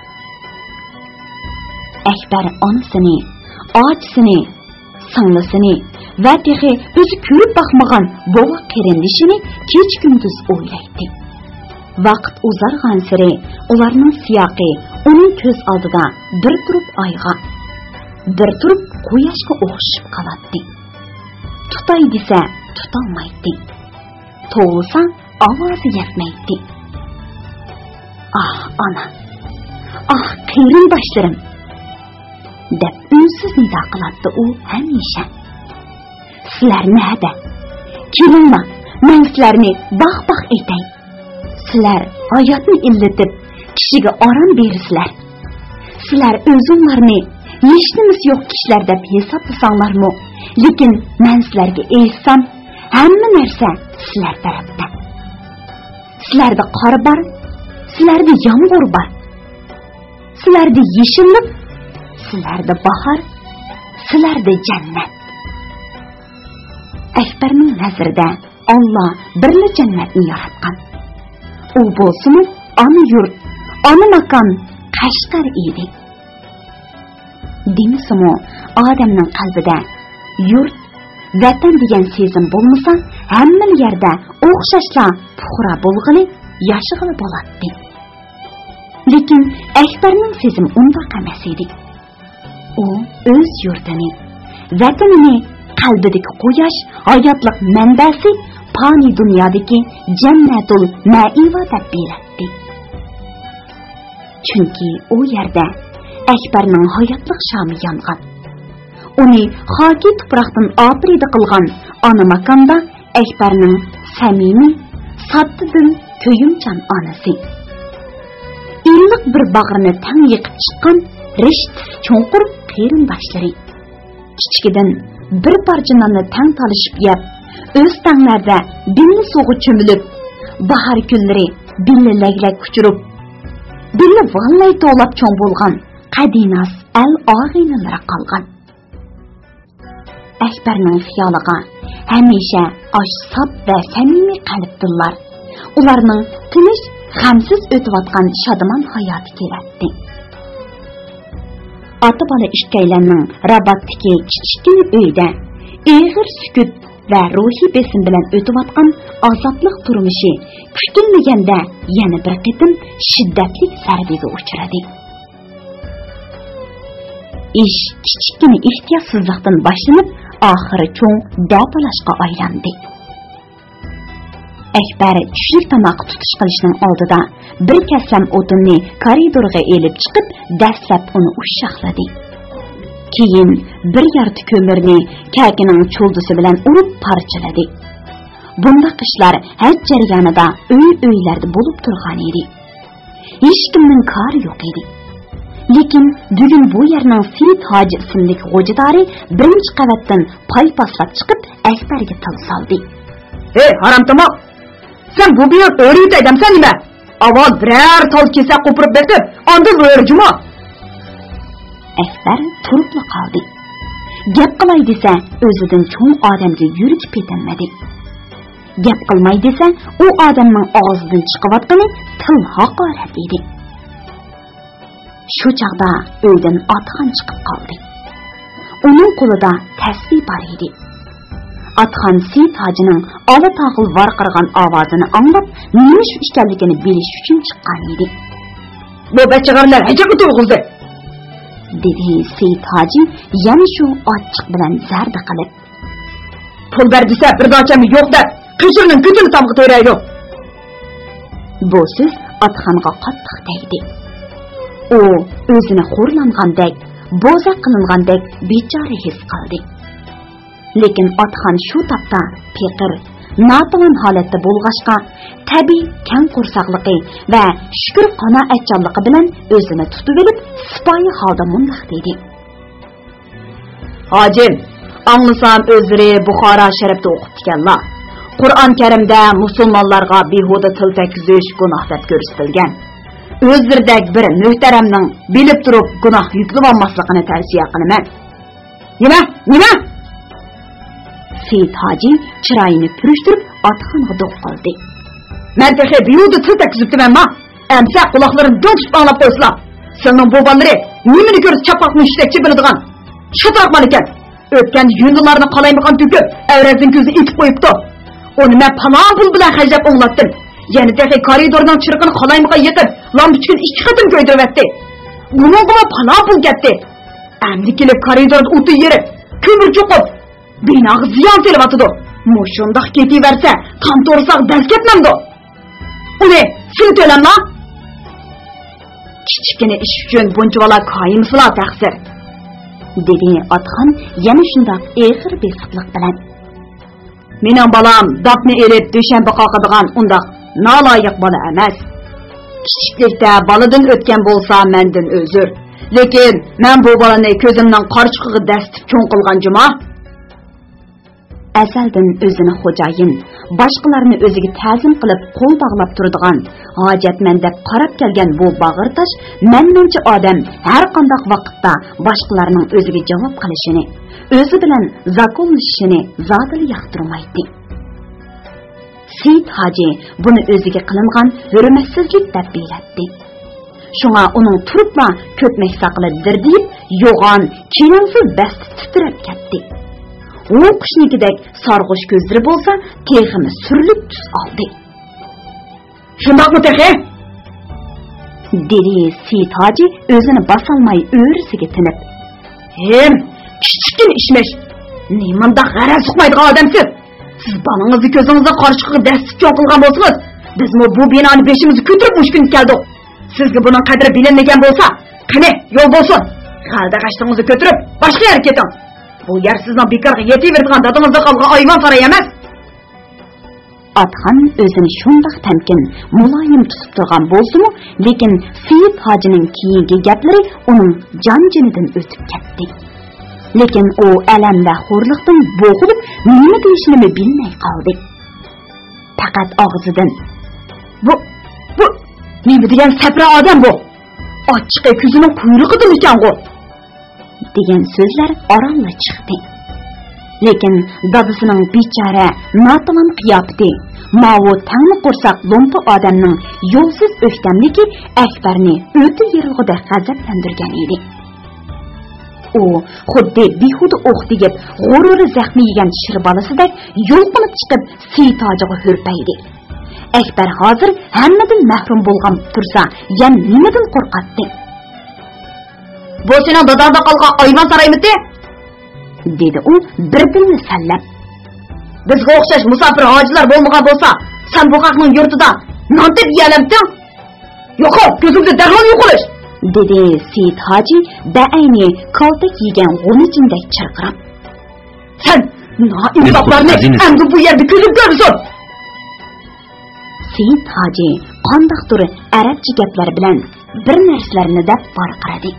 ئەكبەر ئانىسىنى، ئاچىسىنى، سىڭلىسىنى ۋە تېخى ئۆزى كۆرۈپ باقمىغان بوۋاق قېرىندىشىنى كېچە-كۈندۈز ئويلايتتى. ۋاقىت ئۇزارغانسېرى ئۇلارنىڭ سىياقى ئۇنىڭ كۆز ئالدىدا بىر تۇرۇپ ئايغا، بىر تۇرۇپ قۇياشقا ئوخشىشىپ قالاتتى. تۇتاي دېسە تۇتالمايتتى. توۋلىسا ئاۋازى يەتمەيتتى. «ئاھ، ئانا! ئاھ، قېرىنداشلىرىم!» دەپ ئۈنسىز نىدا قىلاتتى ئۇ ھەمىشە. «سىلەر نەدە؟ كېلىڭلار، مەن سىلەرنى باغ-باغ ئېتەي. سىلەر ھاياتنى ئىللىتىپ، كىشىگە ئارام بېرىسىلەر. سىلەر ئۆزۈڭلارنى ھېچنېمىسى يوق كىشىلەر دەپ ھېسابلىساڭلارمۇ، لېكىن مەن سىلەرگە ئېيتسام، ھەممە نەرسە سىلەر تەرەپتە. سىلەردە قار بار، سىلەردە يامغۇر بار. سىلەردە يېشىللىق، سىلەردە باھار، سىلەردە جەننەت.» ئەكبەرنىڭ نەزىرىدە ئاللا بىرلا جەننەتنى ياراتقان. ئۇ بولسىمۇ ئانا يۇرت، ئانا ماكان قەشقەر ئىدى. دېمىسىمۇ، ئادەمنىڭ قەلبىدە يۇرت، ۋەتەن دېگەن سېزىم بولمىسا، ھەممىلا يەردە ئوخشاشلا پۇقرا بولغىلى، ياشىغىلى بولاتتى. لېكىن ئەكبەرنىڭ سېزىمى ئۇنداق ئەمەس ئىدى. ئۇ ئۆز يۇرتىنى، ۋەتىنىنى، قەلبىدىكى قۇياش، ھاياتلىق مەنبەسى، پانىي دۇنيادىكى جەننەتۇل مەئىۋا دەپ بىلەتتى. چۈنكى ئۇ يەردە ئەكبەرنىڭ ھاياتلىق شامى يانغان. ئۇنى خاكىي تۇپراقتىن ئاپىرىدە قىلغان ئانا ماكاندا ئەكبەرنىڭ سەمىمىي، ساددىدىل، كۆيۈمچان ئانىسى. ئىللىق بىر باغرىنى تەڭ يېقىپ چىققان رىشتىسى چوڭقۇر قېرىنداشلىرى. كىچىكىدىن بىر پارچە ناننى تەڭ تالىشىپ يەپ، ئۆستەڭلەردە بىللە سۇغا چۆمۈلۈپ، باھار كۈنلىرى بىللە لەگلەك ئۇچۇرۇپ، بىللە ۋاللاي توۋلاپ چوڭ بولغان قەدىناس ئەل ئاغىنىلىرى قالغان. ئەكبەرنىڭ خىيالىغا ھەمىشە ئاشۇ ساپ ۋە سەمىمىي قەلبىدىللار، ئۇلارنىڭ تىنچ، غەمسىز ئۆتۈۋاتقان شادىمان ھاياتى كېلەتتى. ئاتا-بالا ئىككىيلەننىڭ راباتتىكى كىچىككىنە ئۆيدە ئېغىر سۈكۈت ۋە روھىي بېسىم بىلەن ئۆتۈۋاتقان ئازابلىق تۇرمۇشى كۈتۈلمىگەندە يەنە بىر قېتىم شىددەتلىك زەربىگە ئۇچرىدى. ئىش كىچىككىنە ئېھتىياتسىزلىقتىن باشلىنىپ، ئاخىرى چوڭ دەپالاشقا ئايلاندى. ئەكبەر چۈشلۈك تاماققا تۇتۇش قىلىشنىڭ ئالدىدا بىر كەسلەم ئوتۇننى كارىدورغا ئېلىپ چىقىپ، دەسلەپ ئۇنى ئۇششاقلىدى. كېيىن بىر يارتى كۆمۈرنى كەكىنىڭ چۇلدىسى بىلەن ئۇرۇپ پارچىلىدى. بۇنداق ئىشلار ھەج جەريانىدا ئۆي-ئۆيلەردە بولۇپ تۇرغان ئىدى. ھېچكىمنىڭ كارى يوق ئىدى. لېكىن بۈگۈن بۇ يەرنىڭ سېيىت ھاجى ئىسىملىك غوجىدارى بىرىنچى قەۋەتتىن پايپاسلاپ چىقىپ، ئەكبەرگە تىل سالدى. ھەي، ھارامتاماق! سەن بۇ بىلەن ئۆرە يۆتەي دەمسەن نېمە؟ ئاۋۋال بىرەر تال كېسەك قوپۇرۇپ بېقىپ، ئاندىن ئۆرە جۇمۇ! ئەكبەر تۇرۇپلا قالدى. گەپ قىلاي دېسە، ئۆزىدىن چوڭ ئادەمگە يۈرىكى پېتەلمىدى. گەپ قىلماي دېسە، ئۇ ئادەمنىڭ ئاغزىدىن چىقىۋاتقىنى تىل ھاقارەت ئىدى. شۇ چاغدا ئۆيدىن ئاتىخان چىقىپ قالدى. ئۇنىڭ قولىدا تەسبىھ بار ئىدى. ئاتىخان سېيىت ھاجىنىڭ ئالا تاغىل ۋارقىرىغان ئاۋازىنى ئاڭلاپ، نېمە ئىش ئىكەنلىكىنى بىلىش ئۈچۈن چىققان ئىدى. بۇ بەچچىغارلار ئەجەبمۇ تۇرغۇزدى! دېدى سېيىت ھاجى يەنە شۇ ئاچچىق بىلەن زەردە قىلىپ. پۇل بەر دېسە، بىر دانچەممۇ يوق دەپ، قېچىرنىڭ كۆتىنى تامغا تېرەيدۇ. بۇ سۆز ئاتىخانغا قاتتىق تەگدى. ئۇ ئۆزىنى خورلانغاندەك، بوزەك قىلىنغاندەك بىچارە ھېس قىلدى. لېكىن ئاتىخان شۇ تاپتا پېقىر، ناتىۋان ھالەتتە بولغاچقا، تەبىئىي كەڭ قورساقلىقى ۋە شۈكۈر قانائەتچانلىقى بىلەن ئۆزىنى تۇتۇۋېلىپ، سىپايى ھالدا مۇنداق دېدى: «ھاجىم، ئاڭلىسام ئۆزلىرى بۇخارا شەرىپتە ئوقۇپتىكەنلا. قۇرئان كەرىمدە مۇسۇلمانلارغا بىھۇدە تىل تەگكۈزۈش گۇناھ دەپ كۆرسىتىلگەن. ئۆزلىرىدەك بىر مۆھتەرەمنىڭ بىلىپ تۇرۇپ گۇناھ يۈكلىۋالماسلىقىنى تەۋسىيە قىلىمەن.» «نېمە؟ نېمە؟» سېيىت ھاجى چىرايىنى پۈرۈشتۈرۈپ ئاتىخانغا دوق قىلدى. «مەن تېخى بىھۇدە تىل تەگكۈزۈپتىمەنما؟ ئەمسە قۇلاقلىرىنى دىڭ تۇتۇپ ئاڭلاپ قويسىلا. سىلىنىڭ بۇ بالىلىرى نېمىنى كۆرسە چاپقاقنى چۈشتەك چېپىلىدىغان؟ چاتاق بالىكەن. ئۆتكەندە يۇندىلارنى قالايمىقان تۆكۈپ، ئەۋرەزنىڭ كۆزىنى ئېتىپ قويۇپتۇ. ئۇنى مەن پالان پۇل بىلەن خەجلەپ ئوڭلاتتىم. يەنە تېخى كارىدورنىڭ چىرىقىنى قالايمىقان يېقىپ، لامپۇچكىنى ئىككى قېتىم كۆيدۈرۈۋەتتى. بۇنىڭغىمۇ پالان پۇل كەتتى. ئەمدى كېلىپ كارىدوردا ئوتۇن يېرىپ، كۆمۈر چوقۇپ، بىناغا زىيان سېلىۋاتىدۇ. مۇشۇنداق كېتىۋەرسە، تام تورساق دەز كەتمەمدۇ؟ ئۇنى سىلى تۆلەڭلار.» «كىچىككىنە ئىش ئۈچۈن بۇنچىۋالا كايىمسىلا تەقسىر»، دېدى ئاتىخان يەنە شۇنداق ئېغىر بېسىقلىق بىلەن. «مېنىڭ بالام داپنى ئېلىپ دۈشەنبە قاقىدىغان ئۇنداق نالايىق بالا ئەمەس. كىچىكلىكتە بالىدىن ئۆتكەن بولسا مەندىن ئۆزۈر. لېكىن مەن بۇ بالىنى كۆزۈمنىڭ قارىچۇقىغا دەسسىتىپ چوڭ قىلغان جۇما.» ئەزەلدىن ئۆزىنى خوجايىن، باشقىلارنى ئۆزىگە تەزىم قىلىپ قول باغلاپ تۇرىدىغان، ھاجەتمەن دەپ قاراپ كەلگەن بۇ باغرى تاش، مەنمەنچە ئادەم ھەرقانداق ۋاقىتتا باشقىلارنىڭ ئۆزىگە جاۋاب قىلىشىنى، ئۆزى بىلەن زاكونلىشىشىنى زادىلا ياقتۇرمايتتى. سېيىت ھاجى بۇنى ئۆزىگە قىلىنغان ھۆرمەتسىزلىك دەپ بىلەتتى. شۇڭا ئۇنىڭ تۇرۇپلا كۆتمەك ساقىلى دىردىيىپ، يوغان، كېلەڭسىز بەستى تىترەپ كەتتى. ھۇۋقۇشنىڭكىدەك سارغۇچ كۆزلىرى بولسا تېخىمۇ سۈرلۈك تۈس ئالدى. «شۇنداقمۇ تېخى؟» دېدى سېيىت ھاجى ئۆزىنى باسالماي ئۆرىسىگە تىنىپ. «ھىم، كىچىككىنە ئىشمىش. نېمانداق غەرەز ئۇقمايدىغان ئادەمسىز. سىز بالىڭىزنى كۆزىڭىزنىڭ قارىچۇقىغا دەسسىتىپ چوڭ قىلغان بولسىڭىز، بىزمۇ بۇ بىنانى بېشىمىزغا كۆتۈرۈپ مۇشۇ كۈنگە كەلدۇق. سىزگە بۇنىڭ قەدرى بىلىنمىگەن بولسا، قېنى، يول بولسۇن. غەلدە غەشتىڭىزنى كۆتۈرۈپ، باشقا يەرگە كېتىڭ. بۇ يەر سىزنىڭ بىكارغا يېتىۋېرىدىغان دادىڭىزدا قالغان ئايۋان ساراي ئەمەس.» ئاتىخان ئۆزىنى شۇنداق تەمكىن، مۇلايىم تۇتۇپ تۇرغان بولسىمۇ، لېكىن سېيىت ھاجىنىڭ كېيىنكى گەپلىرى ئۇنىڭ جان-جېنىدىن ئۆتۈپ كەتتى. لېكىن ئۇ ئەلەم ۋە خورلۇقتىن بوغۇلۇپ، نېمە دېيىشىنىمۇ بىلمەي قالدى. پەقەت ئاغزىدىن، «بۇ، بۇ نېمە دېگەن سەپرا ئادەم بۇ؟ ئاچچىقى كۆزىنىڭ قۇيرۇقىدىمىكەنغۇ؟» دېگەن سۆزلەر ئارانلا چىقتى. لېكىن دادىسىنىڭ بىچارە، ناتىۋان قىياپىتى، ماۋۇ تەڭلا قورساق لومپا ئادەمنىڭ يولسىز ئۆكتەملىكى ئەكبەرنى ئۆتى يېرىلغۇدەك غەزەپلەندۈرگەن ئىدى. ئۇ خۇددى بىھۇدە ئوق تېگىپ، غۇرۇرى زەخمى يېگەن شىر بالىسىدەك يۇلقۇنۇپ چىقىپ، سېيىت ھاجىغا ھۈرپەيدى. ئەكبەر ھازىر ھەممىدىن مەھرۇم بولغان تۇرسا، يەنە نېمىدىن قورقاتتى؟ «بۇ سېنىڭ داداڭدا قالغان ئايۋان سارايمىتى؟» دېدى ئۇ بىردىنلا سەنلەپ. «بىزگە ئوخشاش مۇساپىر ھاجىلار بولمىغان بولسا، سەن بۇ خەقنىڭ يۇرتىدا نان تېپىپ يېيەلەمتىڭ؟ يوقال، كۆزۈمدىن دەرھال يوقىلىش!» دېدى سېيىت ھاجى بەئەينى كالتەك يېگەن غۇنىجىندەك چىرقىراپ. «سەن نائىنساپلارنى ئەمدى بۇ يەردە كۆزۈم كۆرمىسۇن!» سېيىت ھاجى قانداقتۇر ئەرەبچە گەپلەر بىلەن بىر نەرسىلەرنى دەپ ۋارقىرىدى.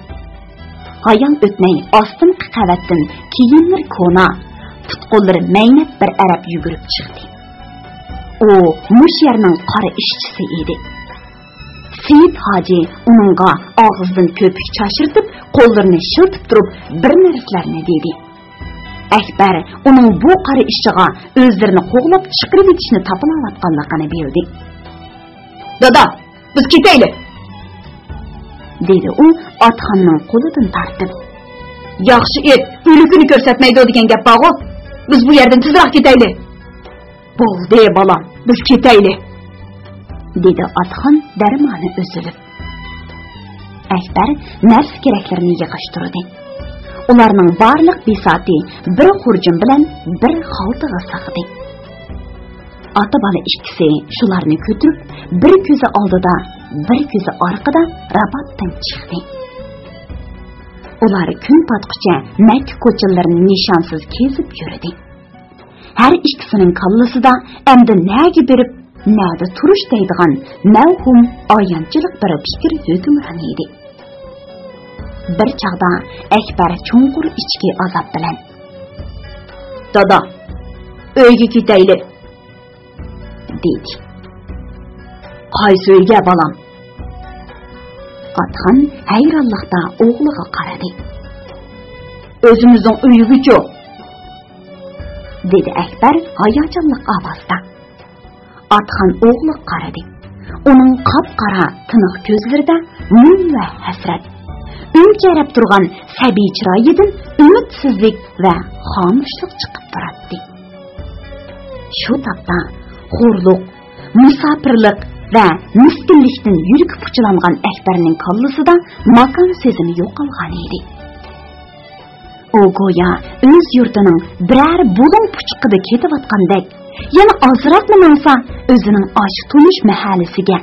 ھايال ئۆتمەي ئاستىنقى قەۋەتتىن كىيىملىرى كونا، پۇت-قوللىرى مەينەت بىر ئەرەب يۈگۈرۈپ چىقتى. ئۇ مۇشۇ يەرنىڭ قارا ئىشچىسى ئىدى. سېيىت ھاجى ئۇنىڭغا ئاغزىدىن كۆپۈك چاچرىتىپ، قوللىرىنى شىلتىپ تۇرۇپ بىر نەرسىلەرنى دېدى. ئەكبەر ئۇنىڭ بۇ قارا ئىشىغا ئۆزلىرىنى قوغلاپ چىقىرىۋېتىشنى تاپىلاۋاتقانلىقىنى بىلدى. «دادا، بىز كېتەيلى!» دېدى ئۇ ئاتىخاننىڭ قولىدىن تارتىپ. «ياخشى ئىت ئۆلۈكىنى كۆرسەتمەيدۇ دېگەن گەپ بارغۇ. بىز بۇ يەردىن تېزراق كېتەيلى.» «بولدى، بالام، بىز كېتەيلى.» دېدى ئاتىخان دەرمانى ئۈزۈلۈپ. ئەكبەر نەرسە-كېرەكلىرىنى يىغىشتۇردى. ئۇلارنىڭ بارلىق بىساتى بىر خۇرجۇن بىلەن بىر خالتىغا سىغدى. ئاتا-بالا ئىككىسى شۇلارنى كۆتۈرۈپ، بىر كۆزى ئالدىدا، بىر كۆزى ئارقىدا راباتتىن چىقتى. ئۇلار كۈن پاتقۇچە مەككە كوچىلىرىنى نىشانسىز كېزىپ يۈردى. ھەر ئىككىسىنىڭ كاللىسىدا ئەمدى نەگە بېرىپ، نەدە تۇرۇش دەيدىغان مەۋھۇم، ئايانچلىق بىر پىكىر ھۆكۈمران ئىدى. بىر چاغدا ئەكبەر چوڭقۇر ئىچكى ئازاب بىلەن: «دادا، ئۆيگە كېتەيلى!» دېدى. «قايسى ئۆيگە، بالام؟» ئاتخان ھەيرانلىقتا ئوغلىغا قارىدى. «ئۆزىمىزنىڭ ئۆيىگىچۇ؟» دېدى ئەكبەر ھاياجانلىق ئاۋازدا. ئاتخان ئوغلىغا قارىدى. ئۇنىڭ قاپقارا تىنىق كۆزلىرىدە مۇڭ ۋە ھەسرەت، ئۈنچەرەپ تۇرغان سەبىي چىرايىدىن ئۈمىدسىزلىك ۋە خامۇشلۇق چىقىپ تۇراتتى. شۇ تاپتا خورلۇق، مۇساپىرلىق ۋە مىسكىنلىكتىن يۈرىكى پۇچىلانغان ئەكبەرنىڭ كاللىسىدا ماكان سېزىمى يوقالغان ئىدى. ئۇ گويا ئۆز يۇرتىنىڭ بىرەر بۇلۇڭ پۇچىقىدا كېتىۋاتقاندەك، يەنە ئازراقلا ماڭسا، ئۆزىنىڭ ئاشۇ تونۇش مەھەللىسىگە،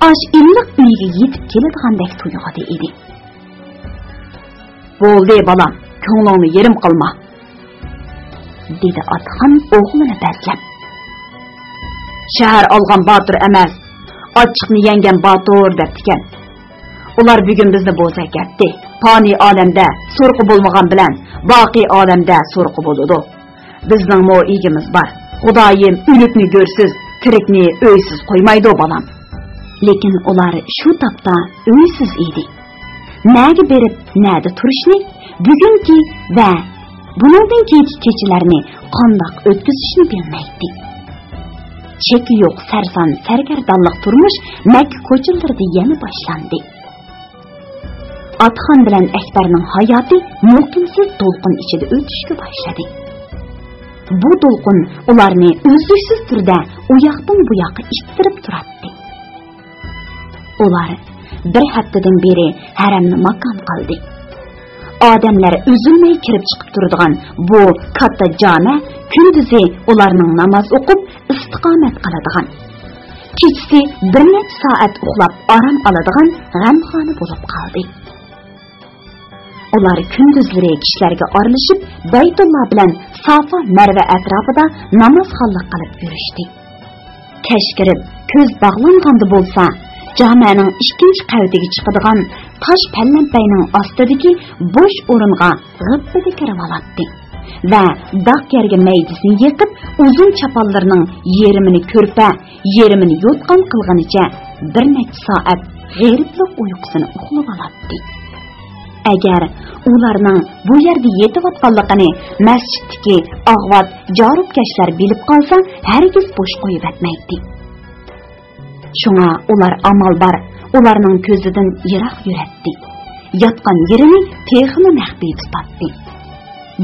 ئاشۇ ئىللىق ئۆيىگە يېتىپ كېلىدىغاندەك تۇيغۇدا ئىدى. «بولدى، بالام، كۆڭلۈڭنى يېرىم قىلما.» دېدى ئاتخان ئوغلىنى بەزلەپ. «شەھەر ئالغان باتۇر ئەمەس، ئاچچىقنى يەڭگەن باتۇر دەپتىكەن. ئۇلار بۈگۈن بىزنى بوزەك ئەتتى. پانىي ئالەمدە سورىقى بولمىغان بىلەن باقىي ئالەمدە سورىقى بولىدۇ. بىزنىڭمۇ ئىگىمىز بار. خۇدايىم ئۆلۈكنى گۆرسىز، تىرىكنى ئۆيسىز قويمايدۇ، بالام.» لېكىن ئۇلار شۇ تاپتا ئۆيسىز ئىدى. نەگە بېرىپ، نەدە تۇرۇشنى، بۈگۈنكى ۋە بۇنىڭدىن كېيىنكى كېچىلەرنى قانداق ئۆتكۈزۈشنى بىلمەيتتى. چېكى يوق سەرسان سەرگەردانلىق تۇرمۇش مەككە كوچىلىرىدا يەنە باشلاندى. ئاتخان بىلەن ئەكبەرنىڭ ھاياتى مۇقىمسىز دولقۇن ئىچىدە ئۆتۈشكە باشلىدى. بۇ دولقۇن ئۇلارنى ئۈزلۈكسىز تۈردە ئۇياقتىن بۇياققا ئىتتىرىپ تۇراتتى. ئۇلار بىر ھەپتىدىن بېرى ھەرەمنى ماكان قىلدى. ئادەملەر ئۈزۈلمەي كىرىپ چىقىپ تۇرىدىغان بۇ كاتتا جامە كۈندۈزى ئۇلارنىڭ ناماز ئوقۇپ ئىستىقامەت قىلىدىغان، كېچىسى بىر نەچچە سائەت ئۇخلاپ ئارام ئالىدىغان غەمخانا بولۇپ قالدى. ئۇلار كۈندۈزلىرى كىشىلەرگە ئارىلىشىپ، بەيتۇللا بىلەن سافا مەرۋە ئەتراپىدا نامازخانلىق قىلىپ يۈرۈشتى. كەچ كىرىپ، كۆز باغلانغاندا بولسا، جامەنىڭ ئىككىنچى قەۋىتىگە چىقىدىغان تاش پەلەمپەينىڭ ئاستىدىكى بوش ئورۇنغا غىپپىدە كىرىۋالاتتى ۋە داق يەرگە مەيدىسىنى يېقىپ، ئۇزۇن چاپانلىرىنىڭ يېرىمىنى كۆرپە، يېرىمىنى يوتقان قىلغىنىچە بىر نەچچە سائەت غېرىبلىق ئۇيقۇسىنى ئۇخلىۋالاتتى. ئەگەر ئۇلارنىڭ بۇ يەردە يېتىۋاتقانلىقىنى مەسچىتتىكى ئاغۋات جارۇپكەشلەر بىلىپ قالسا، ھەرگىز بوش قويۇۋەتمەيتتى. شۇڭا ئۇلار ئامال بار ئۇلارنىڭ كۆزىدىن يىراق يۈرەتتى. ياتقان يېرىنى تېخىمۇ مەخپىي تۇتاتتى.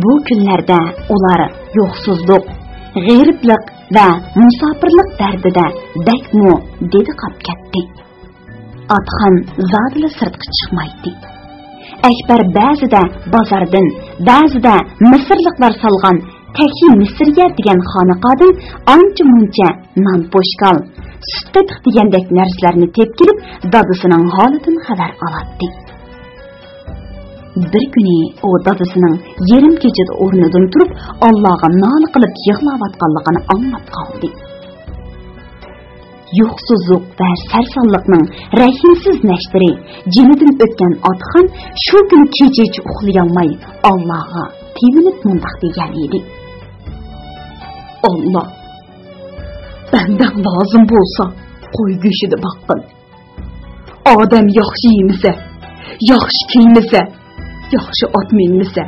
بۇ كۈنلەردە ئۇلار يوقسۇزلۇق، غېرىبلىق ۋە مۇساپىرلىق دەردىدە بەكمۇ دىدىقاپ كەتتى. ئاتخان زادىلا سىرتقا چىقمايتتى. ئەكبەر بەزىدە بازاردىن، بەزىدە مىسىرلىقلار سالغان تەكشى مىسرىيە دېگەن خانىقادىن ئانچە-مۇنچە نان پوشكال، سۈت قېتىق دېگەندەك نەرسىلەرنى تېپكېلىپ، دادىسىنىڭ ھالىدىن خەۋەر ئالاتتى. بىر كۈنى ئۇ دادىسىنىڭ يېرىم كېچىدە ئورنىدىن تۇرۇپ، ئاللاغا نالە قىلىپ يىغلاۋاتقانلىقىنى ئاڭلاپ قالدى. يوقسۇزلۇق ۋە سەرسانلىقنىڭ رەھىمسىز نەشتىرى جېنىدىن ئۆتكەن ئاتخان شۇ كۈنى كېچىچە ئۇخلىيالماي، ئاللاغا تېۋىنىپ مۇنداق دېگەن ئىدى: «ئاللا، بەندەڭ لازىم بولسا، قوي گۆشىدە باققىن. ئادەم ياخشى يېمىسە، ياخشى كىيمىسە، ياخشى ئات مىنمىسە،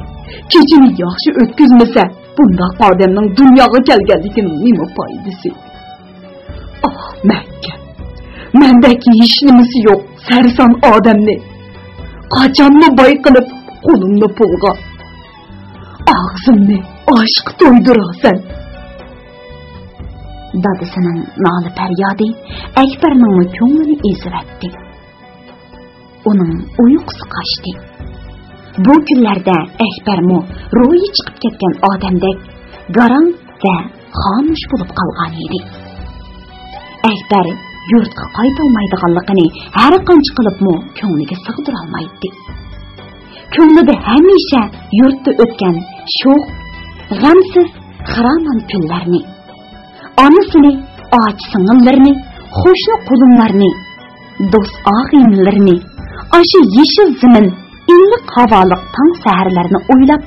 كېچىنى ياخشى ئۆتكۈزمىسە، بۇنداق ئادەمنىڭ دۇنياغا كەلگەنلىكىنىڭ نېمە پايدىسى؟ ئاھ، مەككە، مەندەك ھېچنېمىسى يوق سەرسان ئادەمنى قاچانمۇ باي قىلىپ، قولۇمنى پۇلغا، ئاغزىمنى ئاشقا تويدۇرارسەن.» دادىسىنىڭ نالە-پەريادى ئەكبەرنىڭمۇ كۆڭلىنى ئېزىۋەتتى. ئۇنىڭ ئۇيقۇسى قاچتى. بۇ كۈنلەردە ئەكبەرمۇ روھى چىقىپ كەتكەن ئادەمدەك گاراڭ ۋە خامۇش بولۇپ قالغان ئىدى. ئەكبەر يۇرتقا قايتالمايدىغانلىقىنى ھەر قانچە قىلىپمۇ كۆڭلىگە سىغدۇرالمايتتى. كۆڭلىدە ھەمىشە يۇرتتا ئۆتكەن شوخ، غەمسىز، خىرامان كۈنلەرنى، ئانىسىنى، ئاچا-سىڭىللىرىنى، قوشنا-قولۇملارنى، دوست-ئاغىنىلىرىنى، ئاشۇ يېشىل زېمىن، ئىللىق ھاۋالىق تاڭ سەھەرلەرنى ئويلاپ،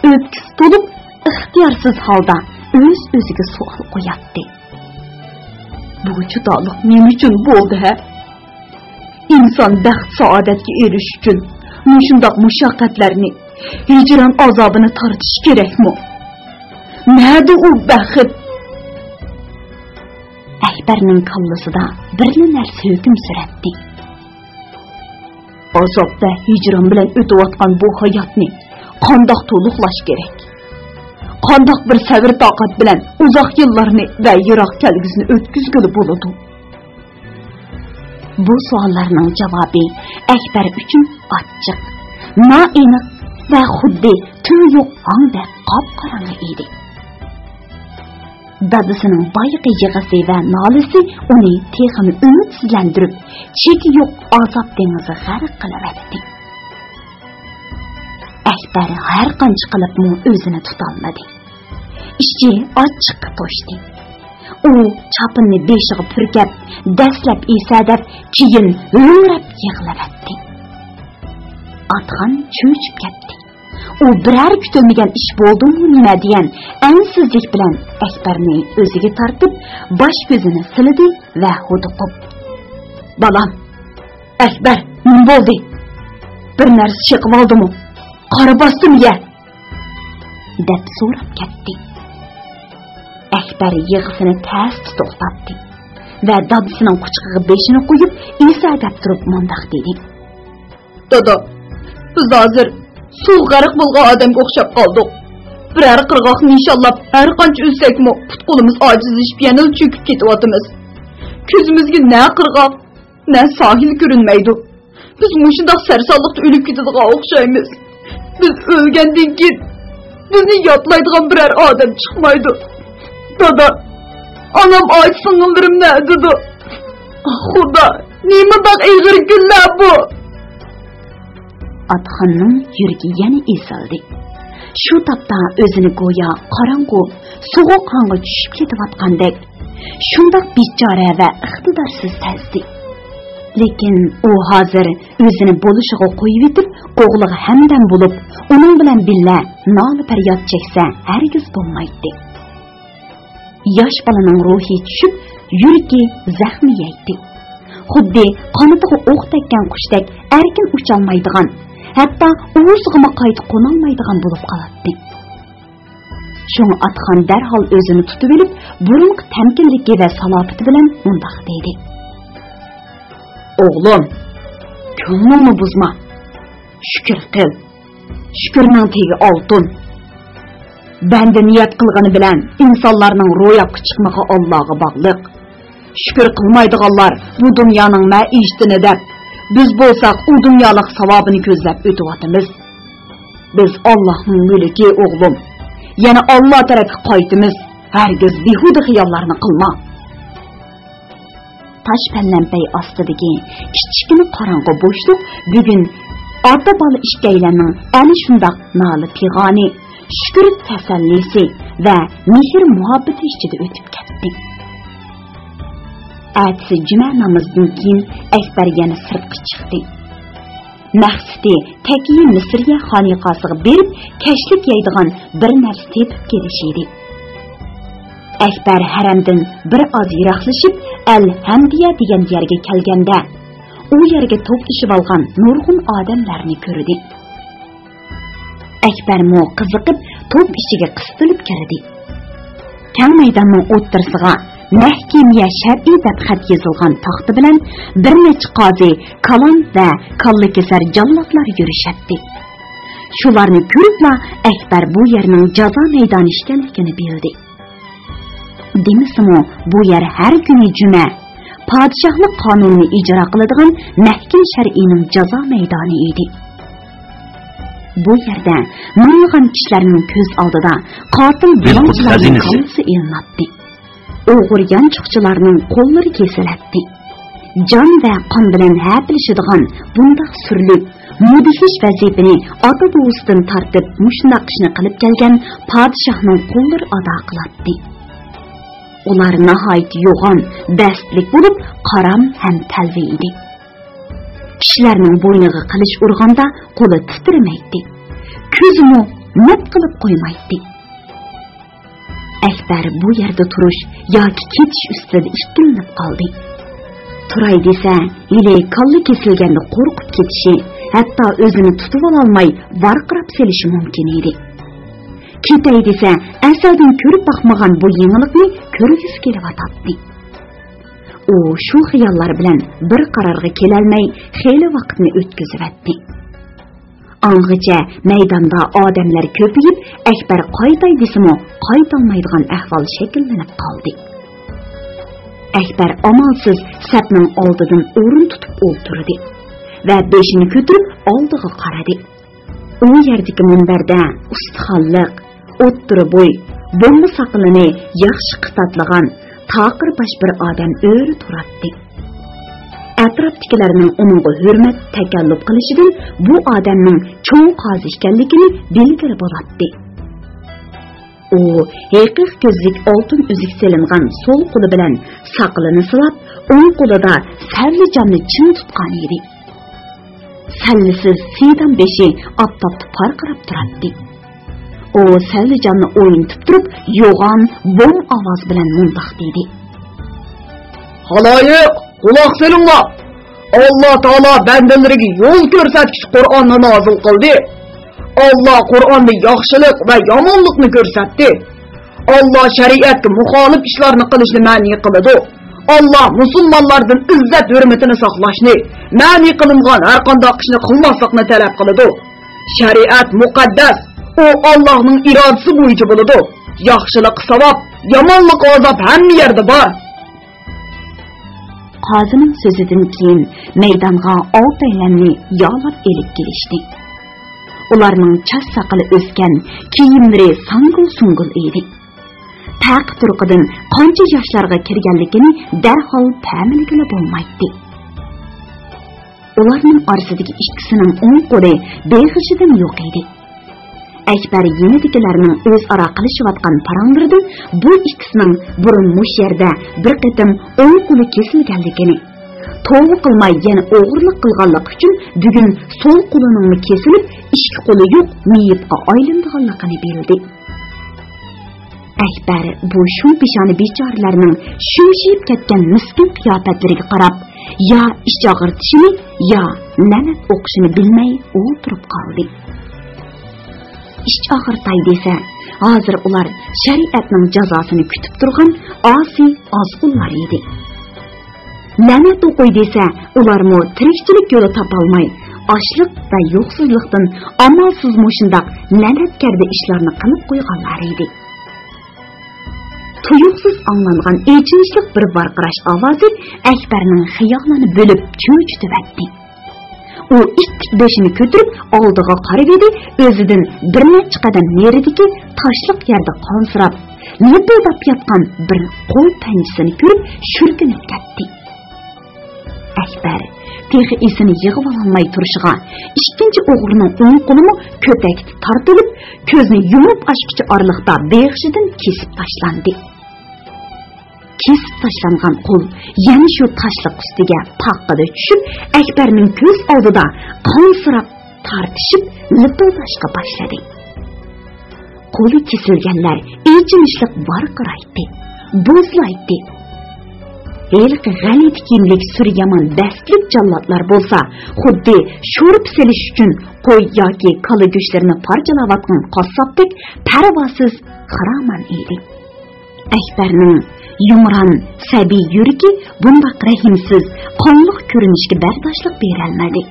ئۆپكىسى تولۇپ، ئىختىيارسىز ھالدا ئۆز-ئۆزىگە سوئال قوياتتى. بۇ جۇدالىق نېمە ئۈچۈن بولدى ھە؟ ئىنسان بەخت-سائادەتكە ئېرىشىش ئۈچۈن مۇشۇنداق مۇشەققەتلەرنى، ھىجران ئازابىنى تارتىشى كېرەكمۇ؟ نەدە ئۇ بەخت؟ ئەكبەرنىڭ كاللىسىدا بىرلا نەرسە ھۆكۈم سۈرەتتى. ئازاب ۋە ھىجران بىلەن ئۆتۈۋاتقان بۇ ھاياتنى قانداق تولۇقلاش كېرەك؟ قانداق بىر سەۋر-تاقەت بىلەن ئۇزاق يىللارنى ۋە يىراق كەلگۈسىنى ئۆتكۈزگىلى بولىدۇ؟ بۇ سوئاللارنىڭ جاۋابى ئەكبەر ئۈچۈن ئاچچىق، نائېنىق ۋە خۇددى تۈۋى يوق ھاڭدەك قاپقاراڭغۇ ئىدى. دادىسىنىڭ بايىقى يىغىسى ۋە نالىسى ئۇنى تېخىمۇ ئۈمىدسىزلەندۈرۈپ، چېكى يوق ئازاب دېڭىزىغا غەرق قىلىۋەتتى. ئەكبەر ھەر قانچە قىلىپمۇ ئۆزىنى تۇتالمىدى. ئىچى ئاچچىققا توشتى. ئۇ چاپىنىنى بېشىغا پۈركەپ، دەسلەپ ئېسەدەپ، كېيىن ھۆڭرەپ يىغلىۋەتتى. ئاتخان چۆچۈپ كەتتى. ئۇ بىرەر كۈتۈلمىگەن ئىش بولدىمۇ نېمە دېگەن ئەنسىزلىك بىلەن ئەكبەرنى ئۆزىگە تارتىپ، باش-كۆزىنى سىلىدى ۋە ھودۇقۇپ، «بالام، ئەكبەر، نېمە بولدى؟ بىر نەرسە چېقىۋالدىمۇ؟ قارا باستىمۇ يە؟» دەپ سوراپ كەتتى. ئەكبەر يىغىسىنى تەستە توختاتتى ۋە دادىسىنىڭ قۇچىقىغا بېشىنى قويۇپ، ئېسەدەپ تۇرۇپ مۇنداق دېدى: «دادا، بىز ھازىر سۇغا غەرق بولغان ئادەمگە ئوخشاپ قالدۇق. بىرەر قىرغاقنى نىشانلاپ، ھەر قانچە ئۈزسەكمۇ، پۇت-قولىمىز ئاجىزلىشىپ، يەنىلا چۆكۈپ كېتىۋاتىمىز. كۆزىمىزگە نە قىرغاق، نە ساھىل كۆرۈنمەيدۇ. بىز مۇشۇنداق سەرسانلىقتا ئۆلۈپ كېتىدىغان ئوخشايمىز. بىز ئۆلگەندىن كېيىن بىزنى يادلايدىغان بىرەر ئادەم چىقمايدۇ. دادا، ئانام، ئاچا-سىڭىللىرىم نەدىدۇ؟ ئاھ، خۇدا، نېمانداق ئېغىر كۈنلەر بۇ!» ئاتخاننىڭ يۈرىكى يەنە ئېزىلدى. شۇ تاپتا ئۆزىنى گويا قاراڭغۇ، سوغۇق ھاڭغا چۈشۈپ كېتىۋاتقاندەك، شۇنداق بىچارە ۋە ئىقتىدارسىز سەزدى. لېكىن ئۇ ھازىر ئۆزىنى بولۇشىغا قويۇۋېتىپ، ئوغلىغا ھەمدەم بولۇپ، ئۇنىڭ بىلەن بىللە نالە-پەرياد چەكسە ھەرگىز بولمايتتى. ياش بالىنىڭ روھى چۈشۈپ، يۈرىكى زەخمى يەيتتى. خۇددى قانىتىغا ئوق تەگكەن قۇشتەك ئەركىن ئۇچالمايدىغان، ھەتتا ئۇۋىسىغىمۇ قايتا قونالمايدىغان بولۇپ قالاتتى. شۇڭا ئاتخان دەرھال ئۆزىنى تۇتۇۋېلىپ، بۇرۇنقى تەمكىنلىكى ۋە سالاپىتى بىلەن مۇنداق دېدى: «ئوغلۇم، كۆڭلۈڭنى بۇزما. شۈكۈر قىل. شۈكۈرنىڭ تېگى ئالتۇن. بەندە نىيەت قىلغىنى بىلەن ئىنسانلارنىڭ روياپقا چىقمىقى ئاللاغا باغلىق. شۈكۈر قىلمايدىغانلار بۇ دۇنيانىڭ مەئىشىتىنى دەپ، بىز بولساق ئۇ دۇنيالىق ساۋابىنى كۆزلەپ ئۆتۈۋاتىمىز. بىز ئاللاھنىڭ مۈلكى، ئوغلۇم. يەنە ئاللا تەرەپكە قايتىمىز. ھەرگىز بىھۇدە خىياللارنى قىلما.» تاش پەللەمپەي ئاستىدىكى كىچىككىنە قاراڭغۇ بوشلۇق بۈگۈن ئاتا-بالا ئىككىيلەننىڭ ئەنە شۇنداق نالە-پىغانى، شۈكۈر تەسەللىسى ۋە مېھىر-مۇھەببىتى ئىچىدە ئۆتۈپ كەتتى. ئەتىسى جۈمە نامىزىدىن كېيىن ئەكبەر يەنە سىرتقا چىقتى. مەقسىتى تەكىيى مىسرىيە خانىقاسىغا بېرىپ، كەچلىك يەيدىغان بىر نەرسە تېپىپ كېلىش ئىدى. ئەكبەر ھەرەمدىن بىر ئاز يىراقلىشىپ، ئەل ھەمدىيە دېگەن يەرگە كەلگەندە، ئۇ يەرگە توپلىشىۋالغان نۇرغۇن ئادەملەرنى كۆردى. ئەكبەرمۇ قىزىقىپ توپ ئىچىگە قىستىلىپ كىردى. كەڭ مەيداننىڭ ئوتتۇرىسىغا مەھكىمىيە شەرئى دەپ خەت يېزىلغان تاختا بىلەن بىر نەچچە قازى، كالان ۋە كاللا كېسەر جاللاتلار يۈرۈشەتتى. شۇلارنى كۆرۈپلا ئەكبەر بۇ يەرنىڭ جازا مەيدانى ئىكەنلىكىنى بىلدى. دېمىسىمۇ، بۇ يەر ھەر كۈنى جۈمە، پادىشاھلىق قانۇنىنى ئىجرا قىلىدىغان مەھكىم شەرئىنىڭ جازا مەيدانى ئىدى. بۇ يەردە مىڭلىغان كىشىلەرنىڭ كۆز ئالدىدا قاتىل بۇلاڭچىلارنىڭ كاللىسى ئېلىناتتى. ئوغرى يانچۇقچىلارنىڭ قوللىرى كېسىلەتتى. جان ۋە قان بىلەن ھەپىلىشىدىغان بۇنداق سۈرلۈك، مۇدھىش ۋەزىپىنى ئاتا-بوۋىسىدىن تارتىپ مۇشۇنداق ئىشنى قىلىپ كەلگەن پادىشاھنىڭ قۇللىرى ئادا قىلاتتى. ئۇلار ناھايىتى يوغان، دەستىلىك بولۇپ، قارام ھەم تەلۋە ئىدى. كىشىلەرنىڭ بوينىغا قىلىچ ئۇرغاندا قولى تىترىمەيتتى. كۆزىمۇ مىت قىلىپ قويمايتتى. ئەكبەر بۇ يەردە تۇرۇش ياكى كېتىش ئۈستىدە ئىككىلىنىپ قالدى. تۇراي دېسە، ھېلى كاللا كېسىلگەندە قورقۇپ كېتىشى، ھەتتا ئۆزىنى تۇتۇۋالالماي ۋارقىراپ سېلىشى مۇمكىن ئىدى. كېتەي دېسە، ئەزەلدىن كۆرۈپ باقمىغان بۇ يېڭىلىقنى كۆرگۈسى كېلىۋاتاتتى. ئۇ شۇ خىياللار بىلەن بىر قارارغا كېلەلمەي، خېلى ۋاقىتنى ئۆتكۈزۈۋەتتى. ئاڭغىچە مەيداندا ئادەملەر كۆپىيىپ، ئەكبەر قايتاي دېسىمۇ، قايتالمايدىغان ئەھۋال شەكىللىنىپ قالدى. ئەكبەر ئامالسىز سەپنىڭ ئالدىدىن ئورۇن تۇتۇپ ئولتۇردى ۋە بېشىنى كۆتۈرۈپ ئالدىغا قارىدى. ئۇ يەردىكى مۇنبەردە ئۇستىخانلىق، ئوتتۇرا بوي، بومما ساقىلىنى ياخشى قىتاتلىغان تاقىر باش بىر ئادەم ئۆرە تۇراتتى. ئەتراپتىكىلەرنىڭ ئۇنىڭغا ھۆرمەت، تەكەللۇپ قىلىشىدىن بۇ ئادەمنىڭ چوڭ قازى ئىكەنلىكىنى بىلگىلى بولاتتى. ئۇ ھېقىق كۆزلۈك، ئالتۇن ئۈزۈك سېلىنغان سول قولى بىلەن ساقىلىنى سىلاپ، ئوڭ قولىدا سەۋلىجاننى چىڭ تۇتقان ئىدى. سەللىسىز سىدام بېشى ئاپتاپتا پارقىراپ تۇراتتى. ئۇ سەۋلىجاننى ئوينىتىپ تۇرۇپ، يوغان، بوم ئاۋاز بىلەن مۇنداق دېدى: خالايىق، قۇلاق سېلىڭلار! ئاللا تائالا بەندىلىرىگە يول كۆرسەتكۈچى قۇرئاننى نازىل قىلدى. ئاللا قۇرئاندا ياخشىلىق ۋە يامانلىقنى كۆرسەتتى. ئاللا شەرىئەتكە مۇخالىپ ئىشلارنى قىلىشنى مەنئى قىلىدۇ. ئاللا مۇسۇلمانلاردىن ئىززەت-ھۆرمىتىنى ساقلاشنى، مەنئى قىلىنغان ھەر قانداق ئىشنى قىلماسلىقنى تەلەپ قىلىدۇ. شەرىئەت مۇقەددەس، ئۇ ئاللانىڭ ئىرادىسى بويىچە بولىدۇ. ياخشىلىققا ساۋاب، يامانلىققا ئازاب ھەممە يەردە بار. قازىنىڭ سۆزىدىن كېيىن مەيدانغا ئالتەيلەننى يالاپ ئېلىپ كېلىشتى. ئۇلارنىڭ چاچ ساقىلى ئۆسكەن، كىيىملىرى ساڭگۇل-سۇڭگۇل ئىدى. پەقە تۇرقىدىن قانچە ياشلارغا كىرگەنلىكىنى دەرھال پەملىگىلى بولمايتتى. ئۇلارنىڭ ئارىسىدىكى ئىككىسىنىڭ ئوڭ قولى بېغىشىدىن يوق ئىدى. ئەكبەر يېنىدىكىلەرنىڭ ئۆزئارا قىلىشىۋاتقان پاراڭلىرىدىن بۇ ئىككىسىنىڭ بۇرۇن مۇشۇ يەردە بىر قېتىم ئوڭ قولى كېسىلگەنلىكىنى، توۋا قىلماي يەنە ئوغرىلىق قىلغانلىقى ئۈچۈن بۈگۈن سول قولىنىڭمۇ كېسىلىپ، ئىككى قولى يوق مېيىپقا ئايلىنىدىغانلىقىنى بىلدى. ئەكبەر بۇ شۇم پېشانە بىچارىلەرنىڭ شۈمشىيىپ كەتكەن مىسكىن قىياپەتلىرىگە قاراپ، يا ئىچ ئاغرىتىشىنى، يا لەنەت ئوقۇشىنى بىلمەي ئولتۇرۇپ قالدى. ئىچ ئاغرىتاي دېسە، ھازىر ئۇلار شەرىئەتنىڭ جازاسىنى كۈتۈپ تۇرغان ئاسىي ئازغۇنلار ئىدى. لەنەت ئوقۇي دېسە، ئۇلارمۇ تىرىكچىلىك يولى تاپالماي، ئاچلىق ۋە يوقسۇزلۇقتىن ئامالسىز مۇشۇنداق لەنەتكەردە ئىشلارنى قىلىپ قويغانلار ئىدى. تۇيۇقسىز ئاڭلانغان ئېچىنىشلىق بىر ۋارقىراش ئاۋازى ئەكبەرنىڭ خىيالىنى بۆلۈپ چۆچۈتۈۋەتتى. ئۇ ئىتتىك بېشىنى كۆتۈرۈپ ئالدىغا قارىۋىدى، ئۆزىدىن بىر نەچچە قەدەم نېرىدىكى تاشلىق يەردە قانسىراپ، لىپىلداپ ياتقان بىر قول پەنجىسىنى كۆرۈپ شۈركۈنۈپ كەتتى. ئەكبەر تېخى ئېسىنى يىغىۋالالماي تۇرۇشىغا، ئىككىنچى ئوغرىنىڭ ئوڭ قولىمۇ كۆتەكتە تارتىلىپ، كۆزنى يۇمۇپ ئاچقۇچە ئارىلىقتا بېغىشىدىن كېسىپ تاشلاندى. كېسىپ تاشلانغان قول يەنە شۇ تاشلىق ئۈستىگە پاققىدە چۈشۈپ، ئەكبەرنىڭ كۆز ئالدىدا قانسىراپ تارتىشىپ لىپىلداشقا باشلىدى. قولى كېسىلگەنلەر ئېچىنىشلىق ۋارقىرايتتى، بوزلايتتى. ھېلىقى غەلىتە كىيىملىك سۈرى يامان دەستىلىك جاللاتلار بولسا، خۇددى شورپا سېلىش ئۈچۈن قوي ياكى كالا گۆشلىرىنى پارچىلاۋاتقان قاسساپتەك پەرۋاسىز خىرامان ئىدى. ئەكبەرنىڭ يۇمران سەبىي يۈرىكى بۇنداق رەھىمسىز، قانلىق كۆرۈنۈشكە بەرداشلىق بېرەلمىدى.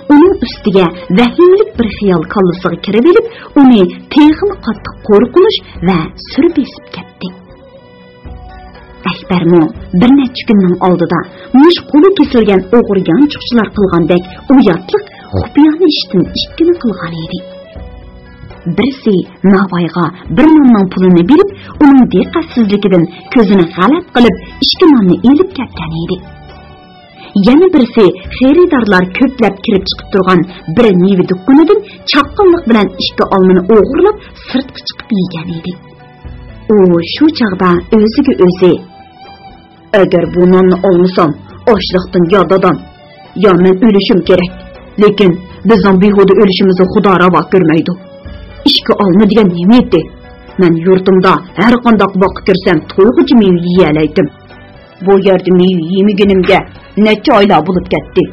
ئۇنىڭ ئۈستىگە ۋەھىمىلىك بىر خىيال كاللىسىغا كىرىۋېلىپ، ئۇنى تېخىمۇ قاتتىق قورقۇنچ ۋە سۈر بېسىپ كەتتى. ئەكبەرمۇ بىر نەچچە كۈننىڭ ئالدىدا مۇشۇ قولى كېسىلگەن ئوغرى يانچۇقچىلار قىلغاندەك ئۇياتلىق، خۇپىيانە ئىشتىن ئىككىنى قىلغان ئىدى. بىرسى ناۋايغا بىر ناننىڭ پۇلىنى بېرىپ، ئۇنىڭ دىققەتسىزلىكىدىن كۆزىنى غەلەت قىلىپ، ئىككى ناننى ئېلىپ كەتكەن ئىدى. يەنە بىرسى خېرىدارلار كۆپلەپ كىرىپ چىقىپ تۇرغان بىر مېۋە دۇكىنىدىن چاققانلىق بىلەن ئىككى ئالمىنى ئوغرىلاپ سىرتقا چىقىپ يېگەن ئىدى. ئۇ شۇ چاغدا ئۆزىگە ئۆزى: «ئەگەر بۇ ناننى ئالمىسام، ئاچلىقتىن يا دادام، يا مەن ئۆلۈشۈم كېرەك. لېكىن بىزنىڭ بىھۇدە ئۆلۈشىمىزنى خۇدا راۋا كۆرمەيدۇ. ئىككى ئالما دېگەن نېمە ئىدى؟ مەن يۇرتۇمدا ھەر قانداق باغقا كىرسەم، تويغۇچە مېۋە يېيەلەيتتىم. بۇ يەردە مېۋە يېمىگىنىمگە نەچچە ئايلار بولۇپ كەتتى.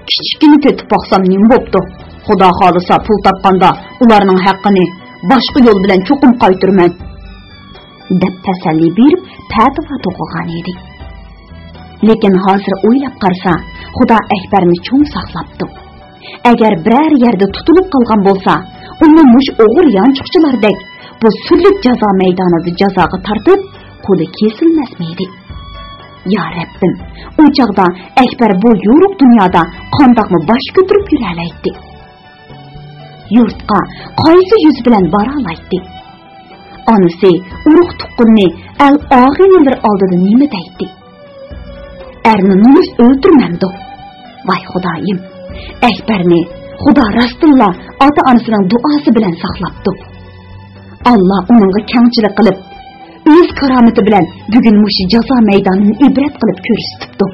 كىچىككىنە تېتىپ باقسام نېمە بوپتۇ؟ خۇدا خالىسا، پۇل تاپقاندا ئۇلارنىڭ ھەققىنى باشقا يول بىلەن چوقۇم قايتۇرىمەن» دەپ تەسەللى بېرىپ، پەتىۋا توقۇغان ئىدى. لېكىن ھازىر ئويلاپ قارىسا، خۇدا ئەكبەرنى چوڭ ساقلاپتۇ. ئەگەر بىرەر يەردە تۇتۇلۇپ قالغان بولسا، ئۇمۇ مۇشۇ ئوغرى يانچۇقچىلاردەك بۇ سۈرلۈك جازا مەيدانىدا جازاغا تارتىپ، قولى كېسىلمەسمىدى؟ يا رەببىم، ئۇ چاغدا ئەكبەر بۇ يورۇق دۇنيادا قانداقمۇ باش كۆتۈرۈپ يۈرەلەيتتى؟ يۇرتقا قايسى يۈز بىلەن بارالايتتى؟ ئانىسى، ئۇرۇق-تۇغقىنى، ئەل-ئاغىنىلىرى ئالدىدا نېمە دەيتتى؟ ئەرنى نومۇس ئۆلتۈرمەمدۇ؟ ۋاي خۇدايىم، ئەكبەرنى خۇدا راستتىنلا ئاتا-ئانىسىنىڭ دۇئاسى بىلەن ساقلاپتۇ. ئاللا ئۇنىڭغا كەڭچىلىك قىلىپ، ئۆز كارامىتى بىلەن بۈگۈن مۇشۇ جازا مەيدانىنى ئىبرەت قىلىپ كۆرسىتىپتۇ.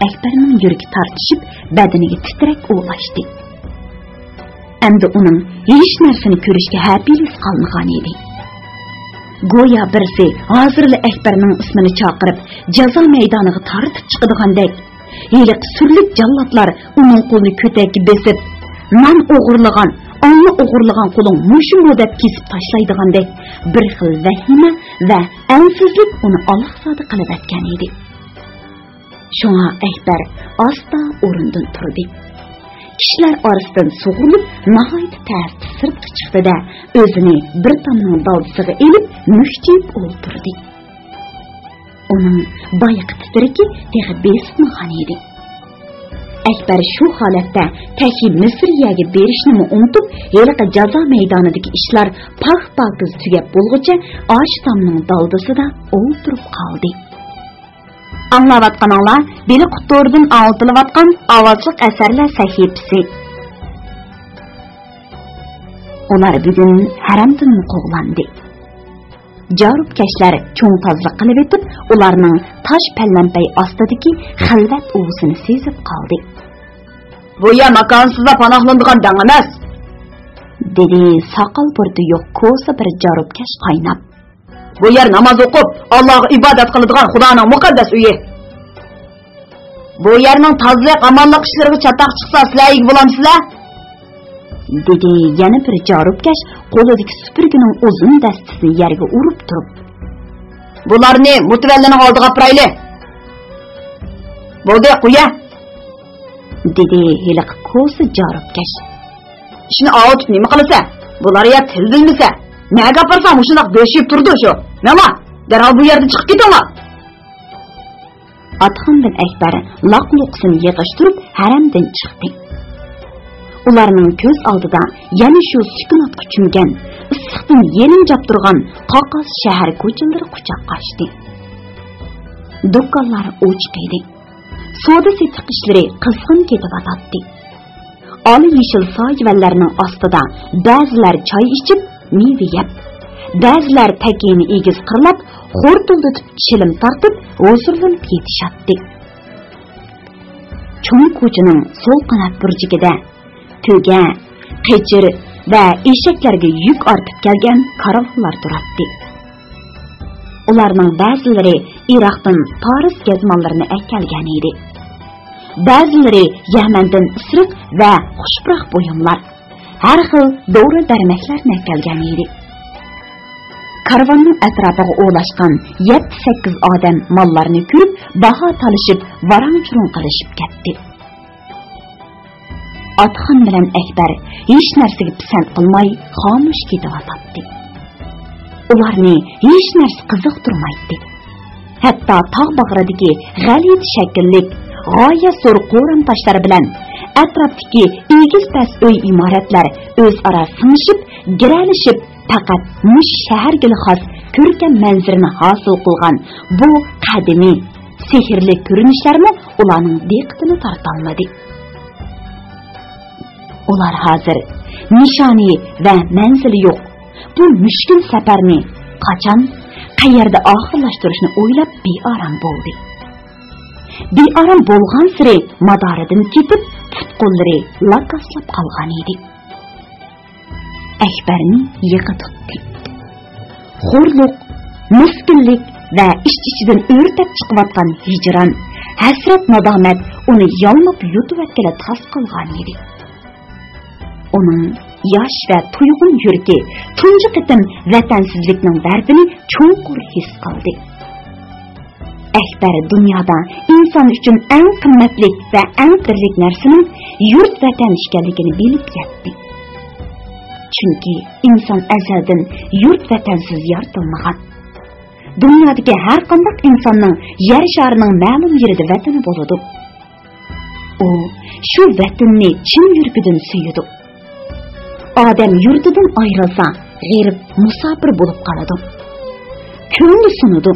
ئەكبەرنىڭ يۈرىكى تارتىشىپ، بەدىنىگە تىترەك ئولاشتى. ئەمدى ئۇنىڭ ھېچ نەرسىنى كۆرۈشكە ھەپىلىسى قالمىغان ئىدى. گويا بىرسى ھازىرلا ئەكبەرنىڭ ئىسمىنى چاقىرىپ، جازا مەيدانىغا تارتىپ چىقىدىغاندەك، ھېلىقى سۈرلۈك جاللاتلار ئۇنىڭ قولىنى كۆتەككە بېسىپ، «نان ئوغرىلىغان، ئالما ئوغرىلىغان قولۇڭ مۇشۇمۇ؟» دەپ كېسىپ تاشلايدىغاندەك بىر خىل ۋەھىمە ۋە ئەنسىزلىك ئۇنى ئالاقزادە قىلىۋەتكەن ئىدى. شۇڭا ئەكبەر ئاستا ئورنىدىن تۇردى. كىشىلەر ئارىسىدىن سۇغۇرۇلۇپ، ناھايىتى تەستە سىرتقا چىقتى-دە، ئۆزىنى بىر تامنىڭ دالدىسىغا ئېلىپ، مۈكچىيىپ ئولتۇردى. ئۇنىڭ بايىقى تىترىكى تېخى بېسىلمىغان ئىدى. ئەكبەر شۇ ھالەتتە تەكى مىسرىيەگە بېرىشنىمۇ ئۇنتۇپ، ھېلىقى جازا مەيدانىدىكى ئىشلار پاك-پاكىز تۈگەپ بولغۇچە، ئاشۇ تامنىڭ دالدىسىدا ئولتۇرۇپ قالدى. ئاڭلاۋاتقىنىڭلار بېلىق تورىدىن ئاڭلىتىلىۋاتقان ئاۋازلىق ئەسەرلەر سەھىپىسى. ئۇلار بۈگۈن ھەرەمدىنمۇ قوغلاندى. جارۇپكەشلەر چوڭ تازىلىق قىلىۋېتىپ، ئۇلارنىڭ تاش پەلەمپەي ئاستىدىكى خىلۋەت ئۇۋىسىنى سېزىپ قالدى. «بۇ يەر ماكانسىزلار پاناھلىنىدىغان دەڭ ئەمەس»، دېدى ساقال-بۇرۇتى يوق كوسا بىر جارۇپكەش قايناپ. «بۇ يەر ناماز ئوقۇپ، ئاللاغا ئىبادەت قىلىدىغان خۇدانىڭ مۇقەددەس ئۆيى. بۇ يەرنىڭ تازىلىق، ئامانلىق ئىشلىرىغا چاتاق چىقسا، سىلەر ئىگە بولامسىلەر؟» دېدى يەنە بىر جارۇپكەش قولىدىكى سۈپۈرگىنىڭ ئۇزۇن دەستىسىنى يەرگە ئۇرۇپ تۇرۇپ. «بۇلارنى مۇتەۋەللىنىڭ ئالدىغا ئاپىرايلى.» «بولدى، قويە!» دېدى ھېلىقى كوسا جارۇپكەش. «ئىشنى ئاۋۇتۇپ نېمە قىلىسەن؟ بۇلار يا تىل بىلمىسە، نەگە ئاپارساڭ مۇشۇنداق بۆشىيىپ تۇرىدۇ شۇ. ماڭا، دەرھال بۇ يەردىن چىقىپ كېتىڭلار!» ئاتخاندىن ئەكبەر لاق-لۇقىسىنى يىغىشتۇرۇپ، ھەرەمدىن چىقتى. ئۇلارنىڭ كۆز ئالدىدا يەنە شۇ سۈكۈناتقا چۆمگەن، ئىسسىقتىن يېلىنجاپ تۇرغان قاقاس شەھەر كوچىلىرى قۇچاق ئاچتى. دۇكانلار ئوچۇق ئىدى. سودا-سېتىق ئىشلىرى قىزغىن كېتىۋاتاتتى. ئالا يېشىل سايىۋەنلەرنىڭ ئاستىدا بەزىلەر چاي ئىچىپ، مېۋە يەپ، بەزىلەر تەكىيىنى ئېگىز قىرلاپ، خورتۇلدىتىپ، چىلىم تارتىپ، ھۇزۇرلىنىپ يېتىشاتتى. چوڭ كوچىنىڭ سول قانات بۇرجىكىدە تۆگە، قېچىر ۋە ئېشەكلەرگە يۈك ئارتىپ كەلگەن كارۋانلار تۇراتتى. ئۇلارنىڭ بەزىلىرى ئىراقتىن پارس گەزماللىرىنى ئەكەلگەن ئىدى. بەزىلىرى يەمەندىن ئىسرىق ۋە خۇشپۇراق بۇيۇملار، ھەر خىل دورا-دەرمەكلەرنى ئەكەلگەن ئىدى. كارۋاننىڭ ئەتراپىغا ئولاشقان يەتتە-سەككىز ئادەم ماللارنى كۆرۈپ، باھا تالىشىپ، ۋاراڭ-چۇرۇڭ قىلىشىپ كەتتى. ئاتخان بىلەن ئەكبەر ھېچ نەرسىگە پىسەنت قىلماي، خامۇش كېتىۋاتاتتى. ئۇلارنى ھېچ نەرسە قىزىقتۇرمايتتى. ھەتتا تاغ باغرىدىكى غەلىتە شەكىللىك، غايەت زور قورام تاشلار بىلەن ئەتراپتىكى ئېگىز-پەس ئۆي-ئىمارەتلەر ئۆزئارا سىڭىشىپ، گىرەلىشىپ، پەقەت مۇشۇ شەھەرگىلا خاس كۆركەم مەنزىرىنى ھاسىل قىلغان بۇ قەدىمىي، سېھىرلىك كۆرۈنۈشلەرمۇ ئۇلارنىڭ دىققىتىنى تارتالمىدى. ئۇلار ھازىر نىشانى ۋە مەنزىلى يوق بۇ مۈشكۈل سەپەرنى قاچان، قەيەردە ئاخىرلاشتۇرۇشنى ئويلاپ بىئارام بولدى. بىئارام بولغانسېرى مادارىدىن كېتىپ، پۇت-قوللىرى لاكاسلاپ قالغان ئىدى. ئەكبەرنى يىقا تۇتتى. خورلۇق، مىسكىنلىك ۋە ئىچ-ئىچىدىن ئۆرتەپ چىقىۋاتقان ھىجران، ھەسرەت-نادامەت ئۇنى يالماپ يۇتۇۋەتكىلى تاس قالغان ئىدى. ئۇنىڭ ياش ۋە تۇيغۇن يۈرىكى تۇنجى قېتىم ۋەتەنسىزلىكنىڭ دەردىنى چوڭقۇر ھېس قىلدى. ئەكبەر دۇنيادا ئىنسان ئۈچۈن ئەڭ قىممەتلىك ۋە ئەڭ قەدىرلىك نەرسىنىڭ يۇرت ۋەتەن ئىكەنلىكىنى بىلىپ يەتتى. چۈنكى ئىنسان ئەزەلدىن يۇرت ۋەتەنسىز يارىتىلمىغان. دۇنيادىكى ھەر قانداق ئىنساننىڭ يەر شارىنىڭ مەلۇم يېرىدە ۋەتىنى بولىدۇ. ئۇ شۇ ۋەتىنىنى چىن يۈرىكىدىن سۆيىدۇ. ئادەم يۇرتىدىن ئايرىلسا، غېرىب مۇساپىر بولۇپ قالىدۇ. كۆڭلى سۇنىدۇ،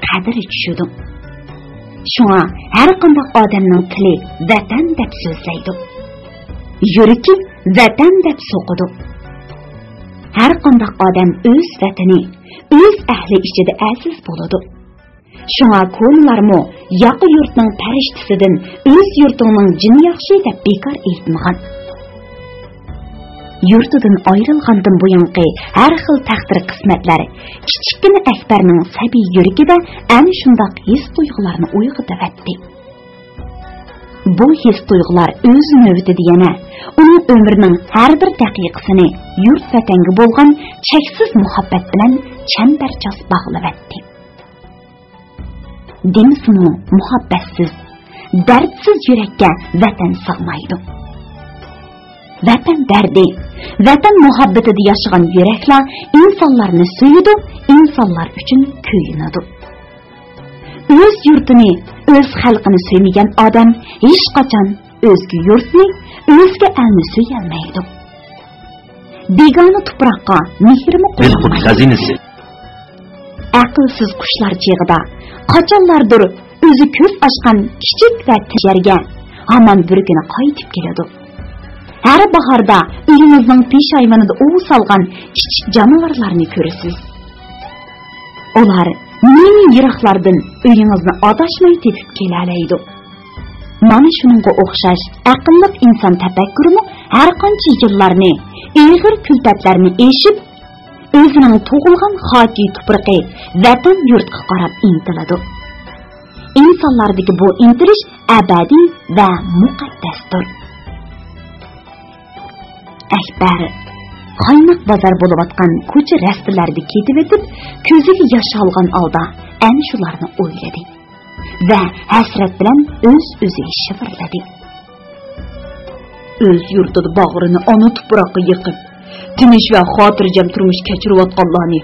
قەدرى چۈشىدۇ. شۇڭا ھەر قانداق ئادەمنىڭ تىلى ۋەتەن دەپ سۆزلەيدۇ. يۈرىكى ۋەتەن دەپ سوقىدۇ. ھەر قانداق ئادەم ئۆز ۋەتىنى، ئۆز ئەھلى ئىچىدە ئەزىز بولىدۇ. شۇڭا كونىلارمۇ ياقا يۇرتنىڭ پەرىشتىسىدىن ئۆز يۇرتۇڭنىڭ جىنى ياخشى دەپ بىكار ئېيتمىغان. يۇرتىدىن ئايرىلغاندىن بۇيانقى ھەر خىل تەقدىر-قىسمەتلەر كىچىككىنە ئەكبەرنىڭ سەبىي يۈرىكىدە ئەنە شۇنداق ھېس-تۇيغۇلارنى ئويغىتىۋەتتى. بۇ ھېس-تۇيغۇلار ئۆز نۆۋىتىدە يەنە ئۇنىڭ ئۆمرىنىڭ ھەر بىر دەقىقىسىنى يۇرت-ۋەتەنگە بولغان چەكسىز مۇھەببەت بىلەن چەمبەرچاس باغلىۋەتتى. دېمىسىمۇ، مۇھەببەتسىز، دەردسىز يۈرەككە ۋەتەن سىغمايدۇ. ۋەتەن دەردى، ۋەتەن مۇھەببىتىدە ياشىغان يۈرەكلەر ئىنسانلارنى سۆيىدۇ، ئىنسانلار ئۈچۈن كۆيۈنىدۇ. ئۆز يۇرتىنى، ئۆز خەلقىنى سۆيمىگەن ئادەم ھېچقاچان ئۆزگە يۇرتنى، ئۆزگە ئەلنى سۆيەلمەيدۇ. بىگانە تۇپراققا مېھرىمۇ قويالمايدۇ. ئەقىلسىز قۇشلار چېغىدا قاچانلاردۇر ئۆزى كۆز ئاچقان كىچىك ۋە تىنچ يەرگە ھامان بىر كۈنى قايتىپ كېلىدۇ. ھەر باھاردا ئۆيىڭىزنىڭ پېشايۋىنىدا ئۇۋا سالغان كىچىك جانىۋارلارنى كۆرىسىز. ئۇلار نى-نى يىراقلاردىن ئۆيىڭىزنى ئاداشماي تېپىپ كېلەلەيدۇ. مانا شۇنىڭغا ئوخشاش ئەقىللىق ئىنسان تەپەككۇرىمۇ ھەر قانچە يىللارنى، ئېغىر كۈلپەتلەرنى ئېشىپ، ئۆزىنىڭ تۇغۇلغان خاكى تۇپرىقى ۋەتەن يۇرتقا قاراپ ئىنتىلىدۇ. ئىنسانلاردىكى بۇ ئىنتىلىش ئەبەدىي ۋە مۇقەددەستۇر. ئەكبەر قايناق بازار بولۇۋاتقان كوچا-رەستىلەردە كېتىۋېتىپ، كۆزىگە ياش ئالغان ھالدا ئەنە شۇلارنى ئويلىدى ۋە ھەسرەت بىلەن ئۆز-ئۆزىگە شىۋىرلىدى. ئۆز يۇرتىدا باغرىنى ئانا تۇپراققا يېقىپ، تىنچ ۋە خاتىرجەم تۇرمۇش كەچۈرۈۋاتقانلارنى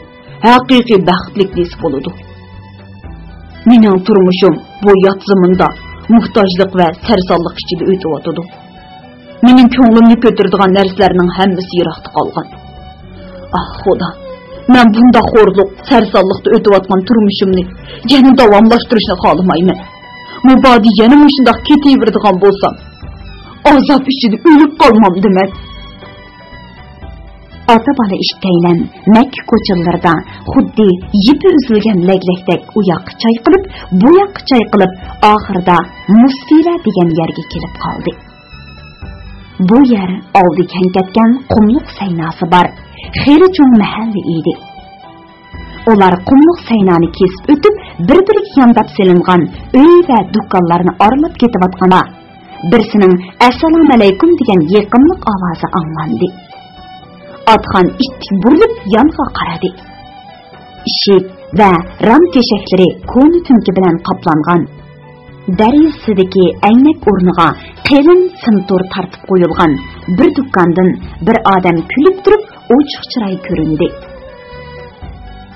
ھەقىقىي بەختلىك دېسە بولىدۇ. مېنىڭ تۇرمۇشۇم بۇ يات زېمىندا موھتاجلىق ۋە سەرسانلىق ئىچىدە ئۆتۈۋاتىدۇ. مېنىڭ كۆڭلۈمنى كۆتۈرىدىغان نەرسىلەرنىڭ ھەممىسى يىراقتا قالغان. ئاھ، خۇدا، مەن بۇنداق خورلۇق، سەرسانلىقتا ئۆتۈۋاتقان تۇرمۇشۇمنى يەنە داۋاملاشتۇرۇشنى خالىمايمەن. مۇبادا يەنە مۇشۇنداق كېتىۋېرىدىغان بولسام، ئازاب ئىچىدە ئۆلۈپ قالمامدىمەن. ئاتا-بالا ئىككىيلەن مەككە كوچىلىرىدا خۇددى يىپى ئۈزۈلگەن لەگلەكتەك ئۇ ياققا چايقىلىپ، بۇ ياققا چايقىلىپ، ئاخىرىدا مۇسفىلە دېگەن يەرگە كېلىپ قالدى. بۇ يەر ئالدى كەڭ كەتكەن قۇملۇق سەيناسى بار خېلى چوڭ مەھەللە ئىدى. ئۇلار قۇملۇق سەينانى كېسىپ ئۆتۈپ، بىر-بىرىگە يانداپ سېلىنغان ئۆي ۋە دۇكانلارنى ئارىلاپ كېتىۋاتقاندا، بىرسىنىڭ «ئەسسالامۇئەلەيكۇم» دېگەن يېقىملىق ئاۋازى ئاڭلاندى. ئاتخان ئىتتىك بۇرۇلۇپ يانغا قارىدى. ئىشىك ۋە رام كۆشەكلىرى كونا تۈڭكە بىلەن قاپلانغان. دەريىسىدىكى ئەينەك ئورنىغا قېلىن سىم تور تارتىپ قويۇلغان بىر دۇكاندىن بىر ئادەم كۈلۈپ تۇرۇپ ئوچۇق چىراي كۆرۈندى.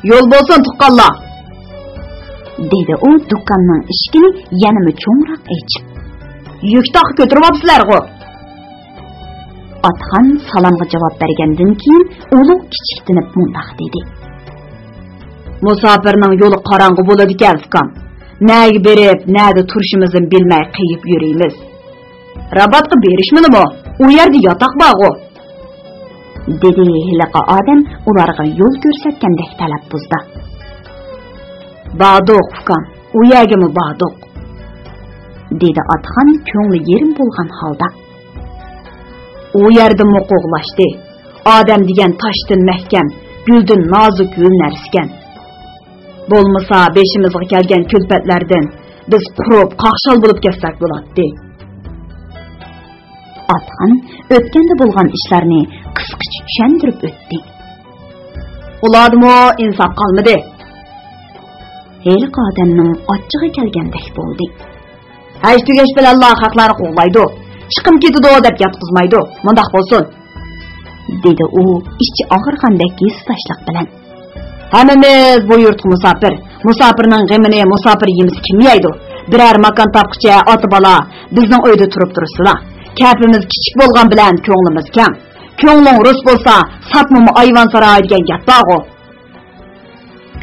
«يول بولسۇن، تۇغقانلار!» دېدى ئۇ دۇكاننىڭ ئىشىكىنى يەنىمۇ چوڭراق ئېچىپ. «يۈك تاقا كۆتۈرۈۋاپسىلەرغۇ؟» ئاتخان سالامغا جاۋاب بەرگەندىن كېيىن ئۇلۇغ كىچىكتىنىپ مۇنداق دېدى: «مۇساپىرنىڭ يولى قاراڭغۇ بولىدىكەن، ئۇكام. نەگە بېرىپ، نەدە تۇرۇشىمىزنى بىلمەي قېيىپ يۈرىمىز. راباتقا بېرىشمىلىمۇ؟ ئۇ يەردە ياتاق بارغۇ. دېدى ھېلىقى ئادەم ئۇلارغا يول كۆرسەتكەندەك تەلەپپۇزدا. باردۇق، ئۇكام، ئۇ يەرگىمۇ باردۇق، دېدى ئاتىخان كۆڭلى يېرىم بولغان ھالدا. ئۇ يەردىمۇ قوغلاشتى. ئادەم دېگەن تاشتىن مەھكەم، گۈلدىن نازۇك ھۆل نەرسىكەن. بولمىسا بېشىمىزغا كەلگەن كۈلپەتلەردىن بىز قۇرۇپ قاقشال بولۇپ كەتسەك بولاتتى. ئاتىخان ئۆتكەندە بولغان ئىشلارنى قىسقىچە چۈشەندۈرۈپ ئۆتتى. ئۇلاردىمۇ ئىنساپ قالمىدى. ھېلىقى ئادەمنىڭ ئاچچىقى كەلگەندەك بولدى. ھەج تۈگەش بىلەنلا خەقلەرنى قوغلايدۇ. چىقىم كېتىدۇ دەپ ياتقۇزمايدۇ. مۇنداق بولسۇن، دېدى ئۇ ئىچى ئاغرىغاندەك ھېسداشلىق بىلەن. ھەممىمىز بۇ يۇرتقا مۇساپىر. مۇساپىرنىڭ غېمىنى مۇساپىر يېمىسە كىم يەيدۇ؟ بىرەر ماكان تاپقۇچە ئاتا-بالا بىزنىڭ ئۆيدە تۇرۇپ تۇرسىلا. كەپىمىز كىچىك بولغان بىلەن كۆڭلىمىز كەڭ. كۆڭلۈڭ رۇس بولسا، ساتمىمۇ ئايۋانساراي دېگەن گەپ بارغۇ.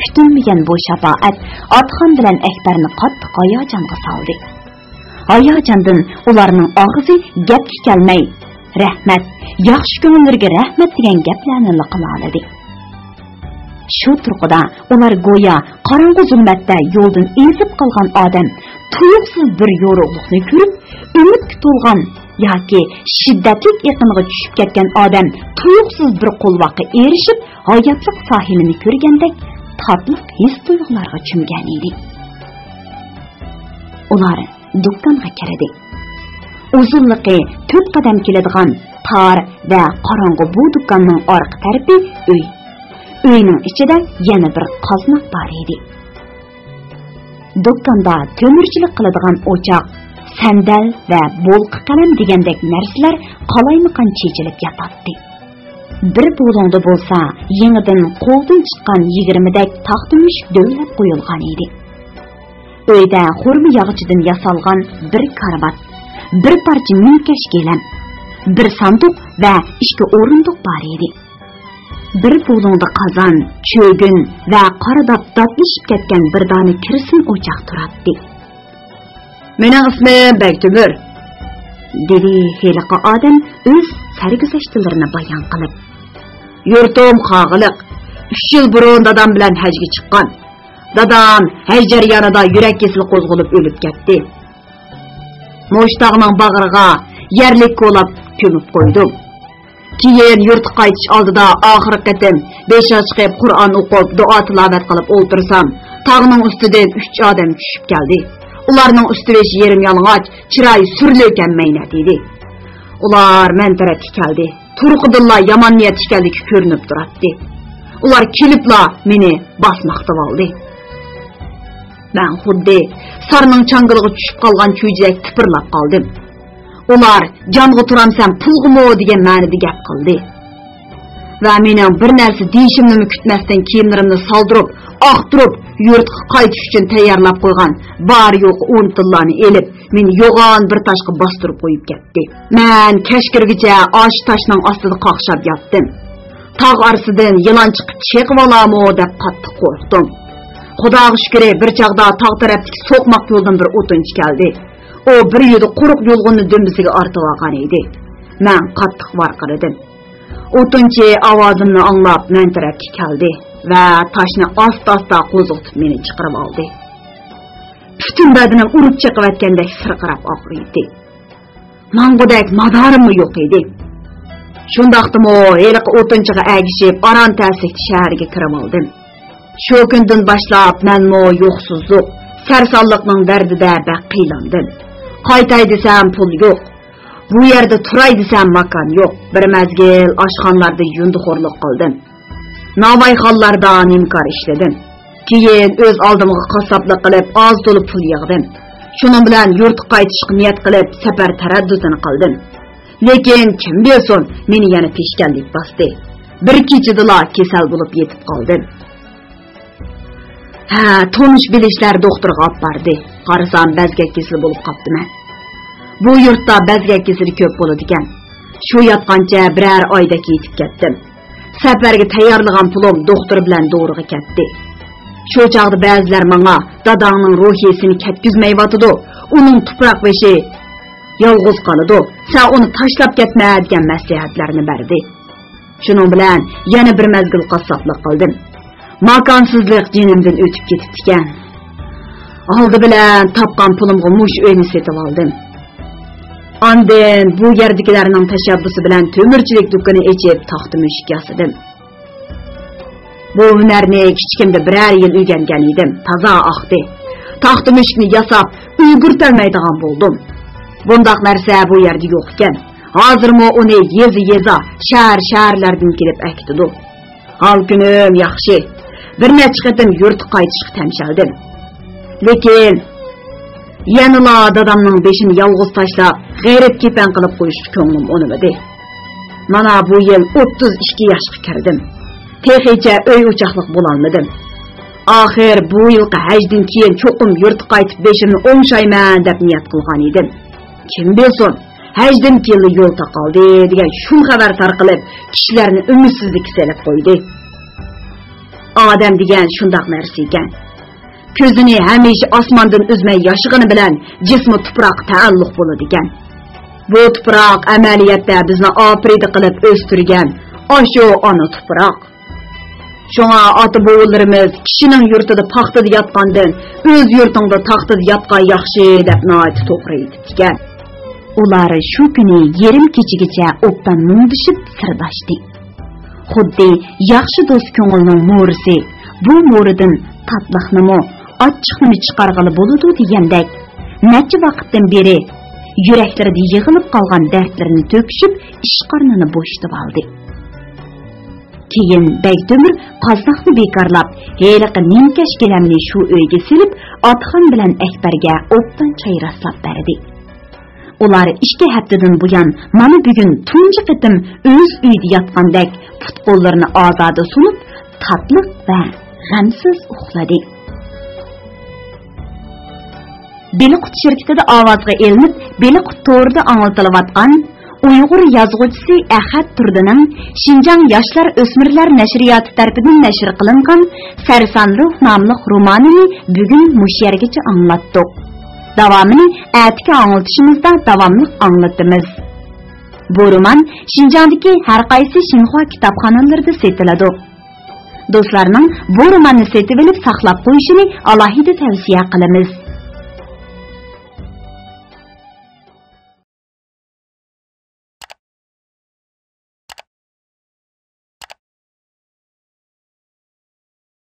كۈتۈلمىگەن بۇ شاپائەت ئاتىخان بىلەن ئەكبەرنى قاتتىق ھاياجانغا سالدى. ھاياجاندىن ئۇلارنىڭ ئاغزى گەپكە كەلمەي، «رەھمەت، ياخشى كۆڭۈللىرىگە رەھمەت» دېگەن گەپلەرنىلا قىلالىدى. شۇ تۇرقىدا ئۇلار گويا قاراڭغۇ زۇلمەتتە يولدىن ئېزىپ قالغان ئادەم تۇيۇقسىز بىر يورۇقلۇقنى كۆرۈپ، ئۈمىدكە تولغان ياكى شىددەتلىك ئېقىنغا چۈشۈپ كەتكەن ئادەم تۇيۇقسىز بىر قولۋاققا ئېرىشىپ، ھاياتلىق ساھىلىنى كۆرگەندەك تاتلىق ھېس-تۇيغۇلارغا چۆمگەن ئىدى. ئۇلار دۇكانغا كىردى. ئۇزۇنلۇقى تۆت قەدەم كېلىدىغان تار ۋە قاراڭغۇ بۇ دۇكاننىڭ ئارقا تەرىپى ئۆي. ئۆينىڭ ئىچىدە يەنە بىر قازناق بار ئىدى. دۇكاندا تۆمۈرچىلىك قىلىدىغان ئوچاق، سەندەل ۋە بولقا قەلەم دېگەندەك نەرسىلەر قالايمىقان چېچىلىپ ياتاتتى. بىر بۇلۇڭدا بولسا يېڭىدىن قولدىن چىققان يىگىرمىدەك تاختا مۈشۈك دۆۋىلەپ قويۇلغان ئىدى. ئۆيدە خورما ياغىچىدىن ياسالغان بىر كارىۋات، بىر پارچە نىمكەش گىلەم، بىر ساندۇق ۋە ئىككى ئورۇندۇق بار ئىدى. بىر بۇلۇڭدا قازان، چۆگۈن ۋە قارىداپ داتلىشىپ كەتكەن بىر دانە كىرسىن ئوچاق تۇراتتى. «مېنىڭ ئىسمىم بەگتۆمۈر»، دېدى ھېلىقى ئادەم ئۆز سەرگۈزەشتلىرىنى بايان قىلىپ. «يۇرتۇم قاغىلىق. ئۈچ يىل بۇرۇن دادام بىلەن ھەجگە چىققان. دادام ھەج جەريانىدا يۈرەك كېسىلى قوزغىلىپ ئۆلۈپ كەتتى. مۇشۇ تاغنىڭ باغرىغا يەرلىك كولاپ كۆمۈپ قويدۇم. كېيىن يۇرتقا قايتىش ئالدىدا ئاخىرقى قېتىم بېشىغا چىقىپ قۇرئان ئوقۇپ، دۇئا تىلاۋەت قىلىپ ئولتۇرسام، تاغنىڭ ئۈستىدىن ئۈچ ئادەم چۈشۈپ كەلدى. ئۇلارنىڭ ئۈستى بېشى يېرىم يالىڭاچ، چىرايى سۈرلۈك ھەم مەينەت ئىدى. ئۇلار مەن تەرەپكە كەلدى. تۇرقىدىنلا يامان نىيەت ئىكەنلىكى كۆرۈنۈپ تۇراتتى. ئۇلار كېلىپلا مېنى باسماقتىۋالدى. مەن خۇددى سارنىڭ چاڭگىلىغا چۈشۈپ قالغان چۈجىدەك تىپىرلاپ قالدىم. ئۇلار «جانغا تۇرامسەن، پۇلغىمۇ؟» دېگەن مەنىدە گەپ قىلدى. ۋە مېنىڭ بىر نەرسە دېيىشىمنىمۇ كۈتمەستىن كىيىملىرىمنى سالدۇرۇپ، ئاختۇرۇپ، يۇرتقا قايتىش ئۈچۈن تەييارلاپ قويغان بار-يوقى ئون تىللانى ئېلىپ، مېنى يوغان بىر تاشقا باستۇرۇپ قويۇپ كەتتى. مەن كەچ كىرگۈچە ئاشۇ تاشنىڭ ئاستىدا قاقشاپ ياتتىم. تاغ ئارىسىدىن يىلان چىقىپ چېقىۋالامۇ دەپ قاتتىق قورقتۇم. خۇداغا شۈكرى، بىر چاغدا تاغ تەرەپتىكى سوقماق يولدىن بىر ئوتۇنچى كەلدى. ئۇ بىر يۈدە قۇرۇق يۇلغۇننى دۈمبىسىگە ئارتىۋالغان ئىدى. مەن قاتتىق ۋارقىرىدىم. ئوتۇنچى ئاۋازىمنى ئاڭلاپ مەن تەرەپكە كەلدى ۋە تاشنى ئاستا-ئاستا قوزغىتىپ مېنى چىقىرىۋالدى. پۈتۈن بەدىنىم ئۇرۇپ چېقىۋەتكەندەك سىرقىراپ ئاغرىيتتى. ماڭغۇدەك مادارىممۇ يوق ئىدى. شۇنداقتىمۇ ھېلىقى ئوتۇنچىغا ئەگىشىپ ئاران تەسلىكتە شەھەرگە كىرىۋالدىم. شۇ كۈندىن باشلاپ مەنمۇ يوقسۇزلۇق، سەرسانلىقنىڭ دەردىدە بەك قىينالدىم. قايتاي دېسەم پۇل يوق. بۇ يەردە تۇراي دېسەم ماكان يوق. بىر مەزگىل ئاشخانىلاردا يۇندىخورلۇق قىلدىم. ناۋايخانىلاردا نىمكار ئىشلىدىم. كېيىن ئۆز ئالدىمغا قاسساپلىق قىلىپ، ئاز تولا پۇل يىغدىم. شۇنىڭ بىلەن يۇرتقا قايتىشقا نىيەت قىلىپ، سەپەر تەرەددۇتىنى قىلدىم. لېكىن كىم بىلسۇن، مېنى يەنە پېشكەللىك باستى. بىر كېچىدىلا كېسەل بولۇپ يېتىپ قالدىم. ھە، تونۇش بىلىشلەر دوختۇرغا ئاپاردى. قارىسام، بەزگەك كېسىلى بولۇپ قاپتىمەن. بۇ يۇرتتا بەزگەك كېسىلى كۆپ بولىدىكەن. شۇ ياتقانچە بىرەر ئايدەك يېتىپ كەتتىم. سەپەرگە تەييارلىغان پۇلۇم دوختۇر بىلەن دورىغا كەتتى. شۇ چاغدا بەزىلەر ماڭا، «داداڭنىڭ روھى سېنى كەتكۈزمەيۋاتىدۇ، ئۇنىڭ تۇپراق بېشى يالغۇز قالىدۇ، سەن ئۇنى تاشلاپ كەتمە» دېگەن مەسلىھەتلەرنى بەردى. شۇنىڭ بىلەن يەنە بىر مەزگىل قاسساپلىق قىلدىم. ماكانسىزلىق جېنىمدىن ئۆتۈپ كېتىپتىكەن. ئالدى بىلەن تاپقان پۇلۇمغا مۇشۇ ئۆينى سېتىۋالدىم. ئاندىن بۇ يەردىكىلەرنىڭ تەشەببۇسى بىلەن تۆمۈرچىلىك دۇكىنى ئېچىپ، تاختا مۈشۈك ياسىدىم. بۇ ھۈنەرنى كىچىكىمدە بىرەر يىل ئۆگەنگەن ئىدىم، تازا ئاقتى. تاختا مۈشۈكنى ياساپ، ئۈلگۈرتەلمەيدىغان بولدۇم. بۇنداق نەرسە بۇ يەردە يوق ئىكەن. ھازىرمۇ ئۇنى يېزا-يېزا، شەھەر-شەھەرلەردىن كېلىپ ئەكېتىدۇ. ھال-كۈنۈم ياخشى. بىر نەچچە قېتىم يۇرتقا قايتىشقا تەمشەلدىم. لېكىن يەنىلا دادامنىڭ بېشىنى يالغۇز تاشلاپ، غېرىب-كېپەن قىلىپ قويۇشقا كۆڭلۈم ئۇنىمىدى. مانا بۇ يىل ئوتتۇز ئىككى ياشقا كىردىم. تېخىچە ئۆي-ئوچاقلىق بولالمىدىم. ئاخىر بۇ يىلقى ھەجدىن كېيىن چوقۇم يۇرتقا قايتىپ بېشىمنى ئوڭشايمەن دەپ نىيەت قىلغان ئىدىم. كىم بىلسۇن، ھەجدىن كېيىنلا يول تاقالدى دېگەن شۇم خەۋەر تارقىلىپ، كىشىلەرنى ئۈمىدسىزلىككە سېلىپ قويدى. ئادەم دېگەن شۇنداق نەرسە ئىكەن. كۆزىنى ھەمىشە ئاسماندىن ئۈزمەي ياشىغىنى بىلەن جىسمى تۇپراققا تەئەللۇق بولىدىكەن. بۇ تۇپراق ئەمەلىيەتتە بىزنى ئاپىرىدە قىلىپ ئۆستۈرگەن ئاشۇ ئانا تۇپراق. شۇڭا ئاتا-بوۋىلىرىمىز «كىشىنىڭ يۇرتىدا پاختىدا ياتقاندىن ئۆز يۇرتۇڭدا تاختىدا ياتقان ياخشى» دەپ ناھايىتى توغرا ئېيتىپتىكەن. ئۇلار شۇ كۈنى يېرىم كېچىگىچە ئوبدان مۇڭدىشىپ سىرداشتى. خۇددى ياخشى دوست كۆڭۈلنىڭ مورىسى، بۇ مورىدىن تاتلىقنىمۇ، ئاچچىقنىمۇ چىقارغىلى بولىدۇ دېگەندەك، نەچچە ۋاقىتتىن بېرى يۈرەكلىرىدە يىغىلىپ قالغان دەردلىرىنى تۆكۈشۈپ، ئىش قارنىنى بوشىتىۋالدى. كېيىن بەگتۆمۈر قازناقنى بىكارلاپ، ھېلىقى نىمكەش گىلەمنى شۇ ئۆيگە سېلىپ، ئاتىخان بىلەن ئەكبەرگە ئوبدان چاي راسلاپ بەردى. ئۇلار ئىككى ھەپتىدىن بۇيان مانا بۈگۈن تۇنجى قېتىم ئۆز ئۆيىدە ياتقاندەك پۇت-قوللىرىنى ئازادە سۇنۇپ، تاتلىق ۋە غەمسىز ئۇخلىدى. بېلىققۇت شىركىتىدە ئاۋازغا ئېلىنىپ، بېلىققۇت تورىدا ئاڭلىتىلىۋاتقان ئۇيغۇر يازغۇچىسى ئەخەت تۇردىنىڭ شىنجاڭ ياشلار ئۆسمۈرلەر نەشرىياتى تەرىپىدىن نەشر قىلىنغان سەرسان روھ ناملىق رومانىنى بۈگۈن مۇشۇ يەرگىچە ئاڭلاتتۇق. داۋامىنى ئەتىكى ئاڭلىتىشىمىزدا داۋاملىق ئاڭلىتىمىز. بۇ رومان شىنجاڭدىكى ھەر قايسى شىنخۇا كىتابخانىلىرىدا سېتىلىدۇ. دوستلارنىڭ بۇ روماننى سېتىۋېلىپ ساقلاپ قويۇشىنى ئالاھىدە تەۋسىيە قىلىمىز.